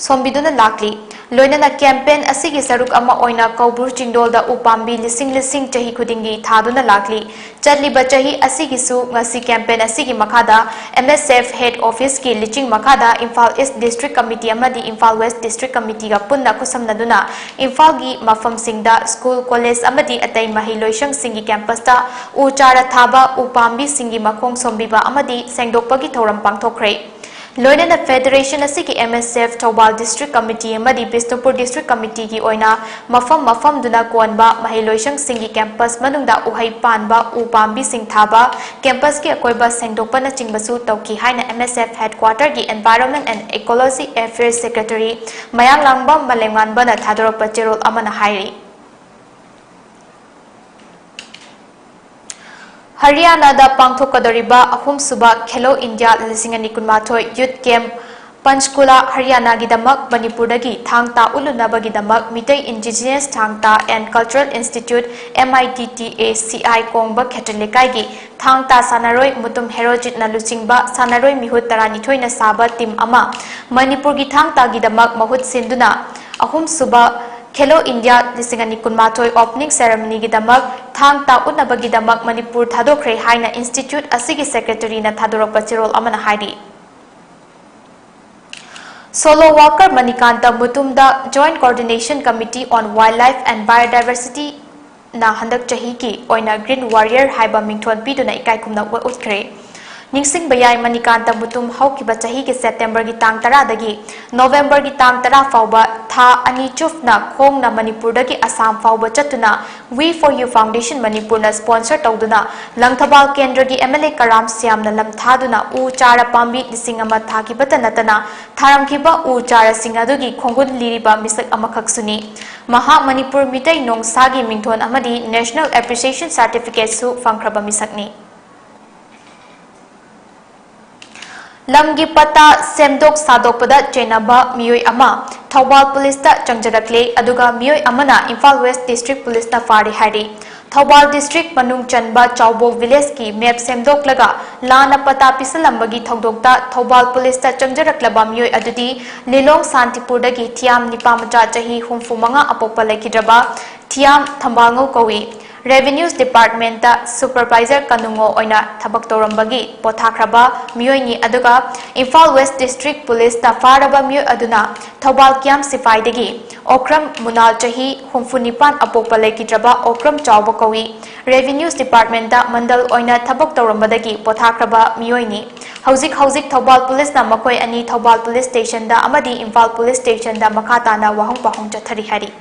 ꯁꯣꯝꯕꯤꯗꯨꯅ ꯂꯥꯛꯂꯤ꯫ ꯂꯣꯏꯅꯅ campaign ꯑꯁꯤꯒꯤ ꯁꯔꯨꯛ ꯑꯃ ꯑꯣꯏꯅ ꯀꯧꯕ꯭ꯔꯨ ꯆꯤꯡꯗꯣꯜꯗ ꯎ ꯄꯥꯝꯕꯤ ꯂꯤꯁꯤꯡ ꯂꯤꯁꯤꯡ ꯆꯍꯤ ꯈꯨꯗꯤꯡꯒꯤ ꯊꯥꯗꯨꯅ ꯂꯥꯛꯂꯤ꯫ ꯆꯠꯂꯤꯕ ꯆꯍꯤ ꯑꯁꯤꯒꯤꯁꯨ ꯉꯁꯤ campaign ꯑꯁꯤꯒꯤ ꯃꯈꯥꯗ M S F head office ꯀꯤ ꯂꯤꯆꯤꯡ ꯃꯈꯥꯗ Imphal East District Committee ꯑꯃꯗꯤ Imphal West District Committee ꯒ ꯄꯨꯟꯅ ꯈꯨꯠꯁꯝꯅꯗꯨꯅ ꯏꯝꯐꯥꯜꯒꯤ ꯃꯐꯝꯁꯤꯡꯗ school, college ꯑꯃꯗꯤ ꯑꯇꯩ ꯃꯍꯩ ꯂꯣꯏꯁꯪꯁꯤꯡꯒꯤ campus ꯇ ꯎ ꯆꯥꯔ ꯊꯥꯕ, ꯎ ꯄꯥꯝꯕꯤꯁꯤꯡꯒꯤ ꯃꯈꯣꯡ ꯁꯣꯝꯕꯤꯕ ꯑꯃꯗꯤ ꯁꯦꯡꯗꯣꯛꯄꯒꯤ ꯊꯧꯔꯝ ꯄꯥꯡꯊꯣꯛꯈ꯭ꯔꯦ꯫ ꯂꯣꯏꯅꯅ federation ꯑꯁꯤꯒꯤ M S F Thoubal District Committee ꯑꯃꯗꯤ ꯕꯤꯁꯅꯨꯄꯨꯔ District Committee ꯒꯤ ꯑꯣꯏꯅ ꯃꯐꯝ ꯃꯐꯝꯗꯨꯅ ꯀꯣꯟꯕ ꯃꯍꯩ ꯂꯣꯏꯁꯪꯁꯤꯡꯒꯤ campus ꯃꯅꯨꯡꯗ ꯎꯍꯩ ꯄꯥꯟꯕ ꯎ ꯄꯥꯝꯕꯤꯁꯤꯡ ꯊꯥꯕ, campus ꯀꯤ ꯑꯀꯣꯏꯕ ꯁꯦꯡꯗꯣꯛꯄꯅꯆꯤꯡꯕꯁꯨ ꯇꯧꯈꯤ ꯍꯥꯏꯅ M S F headquarter ꯒꯤ Environment and Ecology Affairs Secretary ꯃꯌꯥꯡꯂꯥꯡꯕꯝ ꯃꯂꯦꯝꯉꯥꯟꯕꯅ ꯊꯥꯗꯣꯔꯛꯄ ꯆꯦꯔꯣꯜ ꯑꯃꯅ ꯍꯥꯏꯔꯤ꯫ ꯍꯔꯤꯌꯥꯅꯥꯗ ꯄꯥꯡꯊꯣꯛꯀꯗꯧꯔꯤꯕ ꯑꯍꯨꯝꯁꯨꯕ ꯈꯦꯂꯣ ꯏꯟꯗꯤꯌꯥ ꯂꯤꯁꯤꯡ ꯑꯅꯤ ꯀꯨꯟꯃꯥꯊꯣꯏ Youth Camp ꯄꯟꯆꯀꯨꯂꯥ ꯍꯔꯤꯌꯥꯅꯥꯒꯤꯗꯃꯛ ꯃꯅꯤꯄꯨꯔꯗꯒꯤ ꯊꯥꯡ ꯇꯥ ꯎꯠꯂꯨꯅꯕꯒꯤꯗꯃꯛ ꯃꯤꯇꯩ Indigenous ꯊꯥꯡ ꯇꯥ and Cultural Institute, M I T T A C I, ꯀꯣꯡꯕ ꯈꯦꯇ꯭ꯔꯤ ꯂꯩꯀꯥꯏꯒꯤ ꯊꯥꯡ ꯇꯥ ꯁꯥꯟꯅꯔꯣꯏ ꯃꯨꯇꯨꯝ ꯍꯦꯔꯣꯖꯤꯠꯅ ꯂꯨꯆꯤꯡꯕ ꯁꯥꯟꯅꯔꯣꯏ ꯃꯤꯍꯨꯠ ꯇꯔꯥꯅꯤꯊꯣꯏꯅ ꯁꯥꯕ team ꯑꯃ ꯃꯅꯤꯄꯨꯔꯒꯤ ꯊꯥꯡ ꯇꯥꯒꯤꯗꯃꯛ ꯃꯍꯨꯠ ꯁꯤꯟꯗꯨꯅ ꯑꯍꯨꯝꯁꯨꯕ Khelo India ꯂꯤꯁꯤꯡ ꯑꯅꯤ ꯀꯨꯟꯃꯥꯊꯣꯏ opening ceremonyꯒꯤꯗꯃꯛ ꯊꯥꯡ ꯇꯥ ꯎꯠꯅꯕꯒꯤꯗꯃꯛ ꯃꯅꯤꯄꯨꯔ ꯊꯥꯗꯣꯛꯈ꯭ꯔꯦ ꯍꯥꯏꯅ institute ꯑꯁꯤꯒꯤ secretaryꯅ ꯊꯥꯗꯣꯔꯛꯄ ꯆꯦꯔꯣꯜ ꯑꯃꯅ ꯍꯥꯏꯔꯤ꯫ Solo worker Manikanta ꯃꯨꯇꯨꯝꯗ Joint Coordination Committee on Wildlife and Biodiversityꯅ ꯍꯟꯗꯛ ꯆꯍꯤꯒꯤ ꯑꯣꯏꯅ Green Warrior ꯍꯥꯏꯕ ꯃꯤꯡꯊꯣꯟ ꯄꯤꯗꯨꯅ ꯏꯀꯥꯏ ꯈꯨꯝꯅꯕ ꯎꯠꯈ꯭ꯔꯦ꯫ ꯅꯤꯡꯁꯤꯡꯕ ꯌꯥꯏ, ꯃꯅꯤꯀꯥꯟꯇ ꯃꯨꯇꯨꯝ ꯍꯧꯈꯤꯕ ꯆꯍꯤꯒꯤ Septemberꯒꯤ ꯇꯥꯡ ꯇꯔꯥꯗꯒꯤ Novemberꯒꯤ ꯇꯥꯡ ꯇꯔꯥ ꯐꯥꯎꯕ ꯊꯥ ꯑꯅꯤ ꯆꯨꯞꯅ ꯈꯣꯡꯅ ꯃꯅꯤꯄꯨꯔꯗꯒꯤ ꯑꯁꯥꯝ ꯐꯥꯎꯕ ꯆꯠꯇꯨꯅ We for You Foundation ꯃꯅꯤꯄꯨꯔꯅ sponsor ꯇꯧꯗꯨꯅ ꯂꯪꯊꯕꯥꯜ ꯀꯦꯟꯗ꯭ꯔꯒꯤ MLA ꯀꯔꯥꯝ ꯁ꯭ꯌꯥꯝꯅ ꯂꯝ ꯊꯥꯗꯨꯅ ꯎ ꯆꯥꯔ ꯄꯥꯝꯕꯤ ꯂꯤꯁꯤꯡ ꯑꯃ ꯊꯥꯈꯤꯕꯇ ꯅꯠꯇꯅ ꯊꯥꯔꯝꯈꯤꯕ ꯎ ꯆꯥꯔꯁꯤꯡ ꯑꯗꯨꯒꯤ ꯈꯣꯡꯒꯨꯜ ꯂꯤꯔꯤꯕ ꯃꯤꯁꯛ ꯑꯃꯈꯛꯁꯨꯅꯤ꯫ ꯃꯍꯥꯛ ꯃꯅꯤꯄꯨꯔ ꯃꯤꯇꯩ ꯅꯣꯡꯁꯥꯒꯤ ꯃꯤꯡꯊꯣꯟ ꯑꯃꯗꯤ National Appreciation Certificateꯁꯨ ꯐꯪꯈ꯭ꯔꯕ ꯃꯤꯁꯛꯅꯤ꯫ ꯂꯝꯒꯤ ꯄꯠꯇꯥ ꯁꯦꯝꯗꯣꯛ ꯁꯥꯗꯣꯛꯄꯗ ꯆꯦꯟꯅꯕ ꯃꯤꯑꯣꯏ ꯑꯃ ꯊꯧꯕꯥꯜ ꯄꯨꯂꯤꯁꯇ ꯆꯪꯖꯔꯛꯂꯦ, ꯑꯗꯨꯒ ꯃꯤꯑꯣꯏ ꯑꯃꯅ ꯏꯝꯐꯥꯜ ꯋꯦꯁ ꯗꯤꯁꯇ꯭ꯔꯤꯛ ꯄꯨꯂꯤꯁꯅ ꯐꯥꯔꯦ ꯍꯥꯏꯔꯤ꯫ ꯊꯧꯕꯥꯜ ꯗꯤꯁꯇ꯭ꯔꯤꯛ ꯃꯅꯨꯡ ꯆꯟꯕ ꯆꯥꯎꯕꯣ ꯚꯤꯂꯦꯖꯀꯤ ꯃꯦꯞ ꯁꯦꯝꯗꯣꯛꯂꯒ ꯂꯥꯟꯅ ꯄꯠꯇꯥ ꯄꯤꯁꯜꯂꯝꯕꯒꯤ ꯊꯧꯗꯣꯛꯇ ꯊꯧꯕꯥꯜ ꯄꯨꯂꯤꯁꯇ ꯆꯪꯖꯔꯛꯂꯕ ꯃꯤꯑꯣꯏ ꯑꯗꯨꯗꯤ ꯂꯤꯂꯣꯡ ꯁꯥꯟꯇꯤꯄꯨꯔꯗꯒꯤ ꯊꯤꯌꯥꯝ ꯅꯤꯄꯥꯃꯆꯥ ꯆꯍꯤ ꯍꯨꯝꯐꯨ ꯃꯉꯥ ꯑꯄꯣꯛꯄ ꯂꯩꯈꯤꯗ꯭ꯔꯕ ꯊꯤꯌꯥꯝ ꯊꯝꯕꯥꯜꯉꯧ ꯀꯧꯏ꯫ Revenues Departmentꯇ supervisor ꯀꯅꯨꯡꯉꯣ ꯑꯣꯏꯅ ꯊꯕꯛ ꯇꯧꯔꯝꯕꯒꯤ ꯄꯣꯊꯥꯈ꯭ꯔꯕ ꯃꯤꯑꯣꯏꯅꯤ, ꯑꯗꯨꯒ ꯏꯝꯐꯥꯜ ꯋꯦꯁ ꯗꯤꯁꯇ꯭ꯔꯤꯛ ꯄꯨꯂꯤꯁꯅ ꯐꯥꯔꯕ ꯃꯤꯑꯣꯏ ꯑꯗꯨꯅ ꯊꯧꯕꯥꯜ ꯀꯤꯌꯥꯝ ꯁꯤꯐꯥꯏꯗꯒꯤ ꯑꯣꯀ꯭ꯔꯝ ꯃꯨꯅꯥꯜ ꯆꯍꯤ ꯍꯨꯝꯐꯨ ꯅꯤꯄꯥꯟ ꯑꯄꯣꯛꯄ ꯂꯩꯈꯤꯗ꯭ꯔꯕ ꯑꯣꯀ꯭ꯔꯝ ꯆꯥꯎꯕ ꯀꯧꯏ꯫ Revenues Departmentꯇ ꯃꯟꯗꯜ ꯑꯣꯏꯅ ꯊꯕꯛ ꯇꯧꯔꯝꯕꯗꯒꯤ ꯄꯣꯊꯥꯈ꯭ꯔꯕ ꯃꯤꯑꯣꯏꯅꯤ꯫ ꯍꯧꯖꯤꯛ ꯍꯧꯖꯤꯛ ꯊꯧꯕꯥꯜ ꯄꯨꯂꯤꯁꯅ ꯃꯈꯣꯏ ꯑꯅꯤ ꯊꯧꯕꯥꯜ ꯄꯨꯂꯤꯁ ꯁ꯭ꯇꯦꯁꯟꯗ ꯑꯃꯗꯤ ꯏꯝꯐꯥꯜ ꯄꯨꯂꯤꯁ ꯁ꯭ꯇꯦꯁꯟꯗ ꯃꯈꯥ ꯇꯥꯅ ꯋꯥꯍꯪ ꯄꯥꯎꯍꯪ ꯆꯠꯊꯔꯤ ꯍꯥꯏꯔꯤ꯫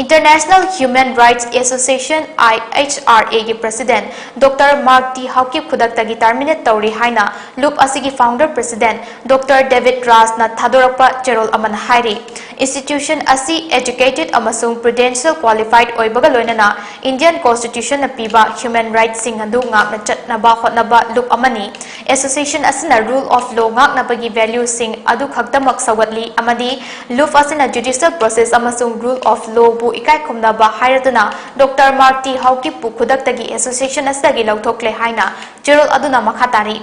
International Human Rights Association, IHRAꯒꯤ president Doctor Mark T Haokip ꯈꯨꯗꯛꯇꯒꯤ terminate ꯇꯧꯔꯦ ꯍꯥꯏꯅ ꯂꯨꯞ ꯑꯁꯤꯒꯤ founder president Doctor David Rasꯅ ꯊꯥꯗꯣꯔꯛꯄ ꯆꯦꯔꯣꯜ ꯑꯃꯅ ꯍꯥꯏꯔꯤ꯫ Institution ꯑꯁꯤ educated ꯑꯃꯁꯨꯡ prudential qualified ꯑꯣꯏꯕꯒ ꯂꯣꯏꯅꯅ Indian Constitutionꯅ ꯄꯤꯕ human rightꯁꯤꯡ ꯑꯗꯨ ꯉꯥꯛꯅ ꯆꯠꯅꯕ ꯍꯣꯠꯅꯕ ꯂꯨꯞ ꯑꯃꯅꯤ꯫ Association ꯑꯁꯤꯅ rule of law ꯉꯥꯛꯅꯕꯒꯤ valueꯁꯤꯡ ꯑꯗꯨ ꯈꯛꯇꯃꯛ ꯁꯧꯒꯠꯂꯤ ꯑꯃꯗꯤ ꯂꯨꯞ ꯑꯁꯤꯅ judicial process ꯑꯃꯁꯨꯡ rule of lawꯕꯨ ꯏꯀꯥꯏ ꯈꯨꯝꯅꯕ ꯍꯥꯏꯔꯗꯨꯅ Doctor Mark T Haokipꯄꯨ ꯈꯨꯗꯛꯇꯒꯤ association ꯑꯁꯤꯗꯒꯤ ꯂꯧꯊꯣꯛꯂꯦ ꯍꯥꯏꯅ ꯆꯦꯔꯣꯜ ꯑꯗꯨꯅ ꯃꯈꯥ ꯇꯥꯔꯤ꯫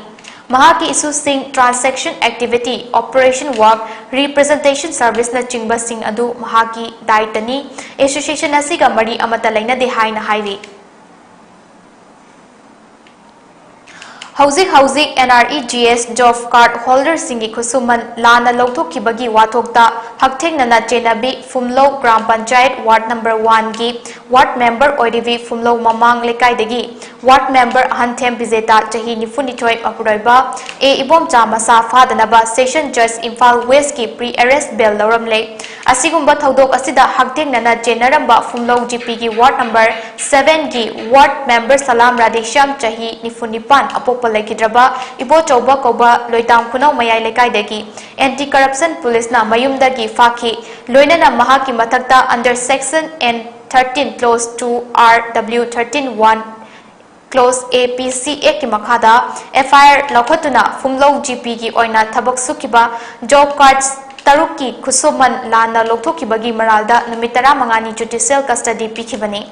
ꯃꯍꯥꯛꯀꯤ ꯏꯁꯨꯁꯤꯡ, transaction activity, operation work, representation service ꯅꯆꯤꯡꯕꯁꯤꯡ ꯑꯗꯨ ꯃꯍꯥꯛꯀꯤ ꯗꯥꯏꯇꯅꯤ꯫ Association ꯑꯁꯤꯒ ꯃꯔꯤ ꯑꯃꯠꯇ ꯂꯩꯅꯗꯦ ꯍꯥꯏꯅ ꯍꯥꯏꯔꯤ꯫ ꯍꯧꯖꯤꯛ ꯍꯧꯖꯤꯛ N R E G S job card holder ꯁꯤꯡꯒꯤ ꯈꯨꯠꯁꯨꯃꯟ ꯂꯥꯟꯅ ꯂꯧꯊꯣꯛꯈꯤꯕꯒꯤ ꯋꯥꯊꯣꯛꯇ ꯍꯛꯊꯦꯡꯅꯅ ꯆꯦꯟꯅꯕꯤ Phumlou gram panchayat ward number one ꯒꯤ ward member ꯑꯣꯏꯔꯤꯕꯤ ꯐꯨꯝꯂꯧ ꯃꯃꯥꯡ ꯂꯩꯀꯥꯏꯗꯒꯤ ward member ꯑꯍꯟꯊꯦꯝ ꯕꯤꯖꯦꯇꯥ, ꯆꯍꯤ ꯅꯤꯐꯨꯅꯤꯊꯣꯏ, ꯃꯄꯨꯔꯣꯏꯕ A ꯏꯕꯣꯝꯆꯥ ꯃꯁꯥ ꯐꯥꯗꯅꯕ Session Judge ꯏꯝꯐꯥꯜ West ꯀꯤ pre arrest bail ꯂꯧꯔꯝꯂꯦ꯫ ꯑꯁꯤꯒꯨꯝꯕ ꯊꯧꯗꯣꯛ ꯑꯁꯤꯗ ꯍꯛꯊꯦꯡꯅꯅ ꯆꯦꯟꯅꯔꯝꯕ ꯐꯨꯝꯂꯧ G P ꯒꯤ ward number seven ꯒꯤ ward member ꯁꯂꯥꯝ ꯔꯥꯙꯦꯁ꯭ꯌꯥꯝ, ꯆꯍꯤ ꯅꯤꯐꯨ ꯅꯤꯄꯥꯟ, ꯑꯄꯣꯛꯄ ꯂꯩꯈꯤꯗ꯭ꯔꯕ ꯏꯕꯣꯆꯧꯕ ꯀꯧꯕ ꯂꯣꯏꯇꯥꯝ ꯈꯨꯅꯧ ꯃꯌꯥꯏ ꯂꯩꯀꯥꯏꯗꯒꯤ anti corruption police ꯅ ꯃꯌꯨꯝꯗꯒꯤ ꯐꯥꯈꯤ꯫ ꯂꯣꯏꯅꯅ ꯃꯍꯥꯛꯀꯤ ꯃꯊꯛꯇ under section N thirteen clause two R W thirteen one clause A P C Act ꯀꯤ ꯃꯈꯥꯗ F I R ꯂꯧꯈꯠꯇꯨꯅ ꯐꯨꯝꯂꯧ G P ꯒꯤ ꯑꯣꯏꯅ ꯊꯕꯛ ꯁꯨꯈꯤꯕ job card ꯇꯔꯨꯛꯀꯤ ꯈꯨꯠꯁꯨꯃꯟ ꯂꯥꯟꯅ ꯂꯧꯊꯣꯛꯈꯤꯕꯒꯤ ꯃꯔꯥꯜꯗ ꯅꯨꯃꯤꯠ ꯇꯔꯥꯃꯉꯥꯅꯤ judicial custody ꯄꯤꯈꯤꯕꯅꯤ꯫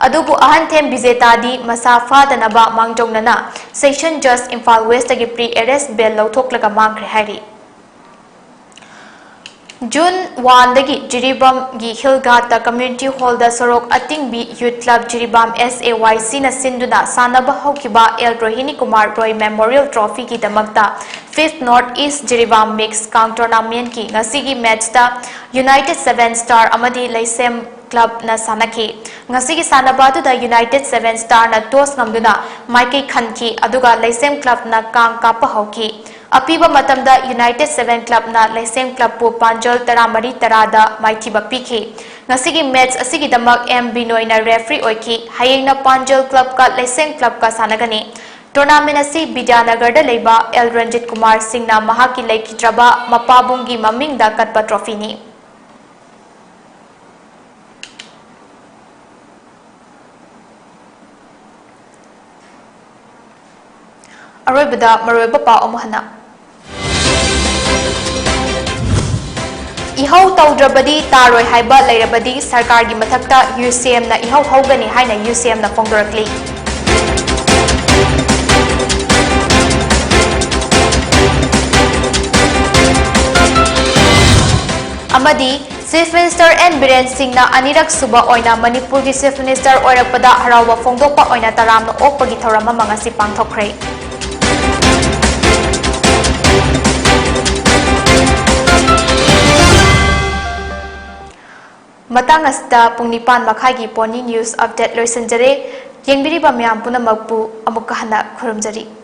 ꯑꯗꯨꯕꯨ ꯑꯍꯟꯊꯦꯝ ꯕꯤꯖꯦꯇꯥꯗꯤ ꯃꯁꯥ ꯐꯥꯗꯅꯕ ꯃꯥꯡꯖꯧꯅꯅ Session Judge ꯏꯝꯐꯥꯜ West ꯇꯒꯤ pre arrest bail ꯂꯧꯊꯣꯛꯂꯒ ꯃꯥꯡꯈ꯭ꯔꯦ ꯍꯥꯏꯔꯤ꯫ June one ꯗꯒꯤ ꯖꯤꯔꯤꯕꯥꯝꯒꯤ Hill Ghat ꯇ community hall ꯗ ꯁꯣꯔꯣꯛ ꯑꯇꯤꯡꯕꯤ Youth Club Jiribam S A Y C ꯅ ꯁꯤꯟꯗꯨꯅ ꯁꯥꯟꯅꯕ ꯍꯧꯈꯤꯕ L ꯔꯣꯍꯤꯅꯤ ꯀꯨꯃꯥꯔ ꯔꯣꯏ Memorial Trophy ꯒꯤꯗꯃꯛꯇ Fifth North East Jiribam Mix Kang Tournament ꯀꯤ ꯉꯁꯤꯒꯤ match ꯇ United Seven Star ꯑꯃꯗꯤ ꯂꯩꯁꯦꯝ club ꯅ ꯁꯥꯟꯅꯈꯤ꯫ ꯉꯁꯤꯒꯤ ꯁꯥꯟꯅꯕ ꯑꯗꯨꯗ United Seven Star ꯅ toss ꯉꯝꯗꯨꯅ ꯃꯥꯏꯀꯩ ꯈꯟꯈꯤ, ꯑꯗꯨꯒ ꯂꯩꯁꯦꯝ club ꯅ ꯀꯥꯡ ꯀꯥꯞꯄ ꯍꯧꯈꯤ꯫ ꯑꯄꯤꯕ ꯃꯇꯝꯗ United Seven Club ꯅ ꯂꯩꯁꯦꯝ club ꯄꯨ ꯄꯥꯟꯖꯜ ꯇꯔꯥꯃꯔꯤ ꯇꯔꯥꯗ ꯃꯥꯏꯊꯤꯕ ꯄꯤꯈꯤ꯫ ꯉꯁꯤꯒꯤ match ꯑꯁꯤꯒꯤꯗꯃꯛ M ꯕꯤꯅꯣꯏꯅ referee ꯑꯣꯏꯈꯤ꯫ ꯍꯌꯦꯡꯅ ꯄꯥꯟꯖꯜ club ꯀ ꯂꯩꯁꯦꯝ club ꯀ ꯁꯥꯟꯅꯒꯅꯤ꯫ Tournament ꯑꯁꯤ ꯕꯤꯗ꯭ꯌꯥꯅꯒꯔꯗ ꯂꯩꯕ L ꯔꯟꯖꯤꯠ ꯀꯨꯃꯥꯔ ꯁꯤꯡꯅ ꯃꯍꯥꯛꯀꯤ ꯂꯩꯈꯤꯗ꯭ꯔꯕ ꯃꯄꯥꯕꯨꯡꯒꯤ ꯃꯃꯤꯡꯗ ꯀꯠꯄ trophy ꯅꯤ꯫ ꯑꯔꯣꯏꯕꯗ ꯃꯔꯨꯑꯣꯏꯕ ꯄꯥꯎ ꯑꯃꯨꯛ ꯍꯟꯅ꯫ ꯏꯍꯧ ꯇꯧꯗ꯭ꯔꯕꯗꯤ ꯇꯥꯔꯣꯏ ꯍꯥꯏꯕ ꯂꯩꯔꯕꯗꯤ ꯁꯔꯀꯥꯔꯒꯤ ꯃꯊꯛꯇ U C M ꯅ ꯏꯍꯧ ꯍꯧꯒꯅꯤ ꯍꯥꯏꯅ U C M ꯅ ꯐꯣꯡꯗꯣꯔꯛꯂꯤ꯫ ꯑꯃꯗꯤ Chief Minister N Biren Singhꯅ ꯑꯅꯤꯔꯛ ꯁꯨꯕ ꯑꯣꯏꯅ ꯃꯅꯤꯄꯨꯔꯒꯤ Chief Minister ꯑꯣꯏꯔꯛꯄꯗ ꯍꯔꯥꯎꯕ ꯐꯣꯡꯗꯣꯛꯄ ꯑꯣꯏꯅ ꯇꯔꯥꯝꯅ ꯑꯣꯛꯄꯒꯤ ꯊꯧꯔꯝ ꯑꯃ ꯉꯁꯤ ꯄꯥꯡꯊꯣꯛꯈ꯭ꯔꯦ꯫ ꯃꯇꯥꯡ ꯑꯁꯤꯗ ꯄꯨꯡ ꯅꯤꯄꯥꯟ ꯃꯈꯥꯏꯒꯤ Pony News Update ꯂꯣꯏꯁꯤꯟꯖꯔꯦ꯫ ꯌꯦꯡꯕꯤꯔꯤꯕ ꯃꯌꯥꯝ ꯄꯨꯝꯅꯃꯛꯄꯨ ꯑꯃꯨꯛꯀ ꯍꯟꯅ ꯈꯨꯔꯨꯝꯖꯔꯤ꯫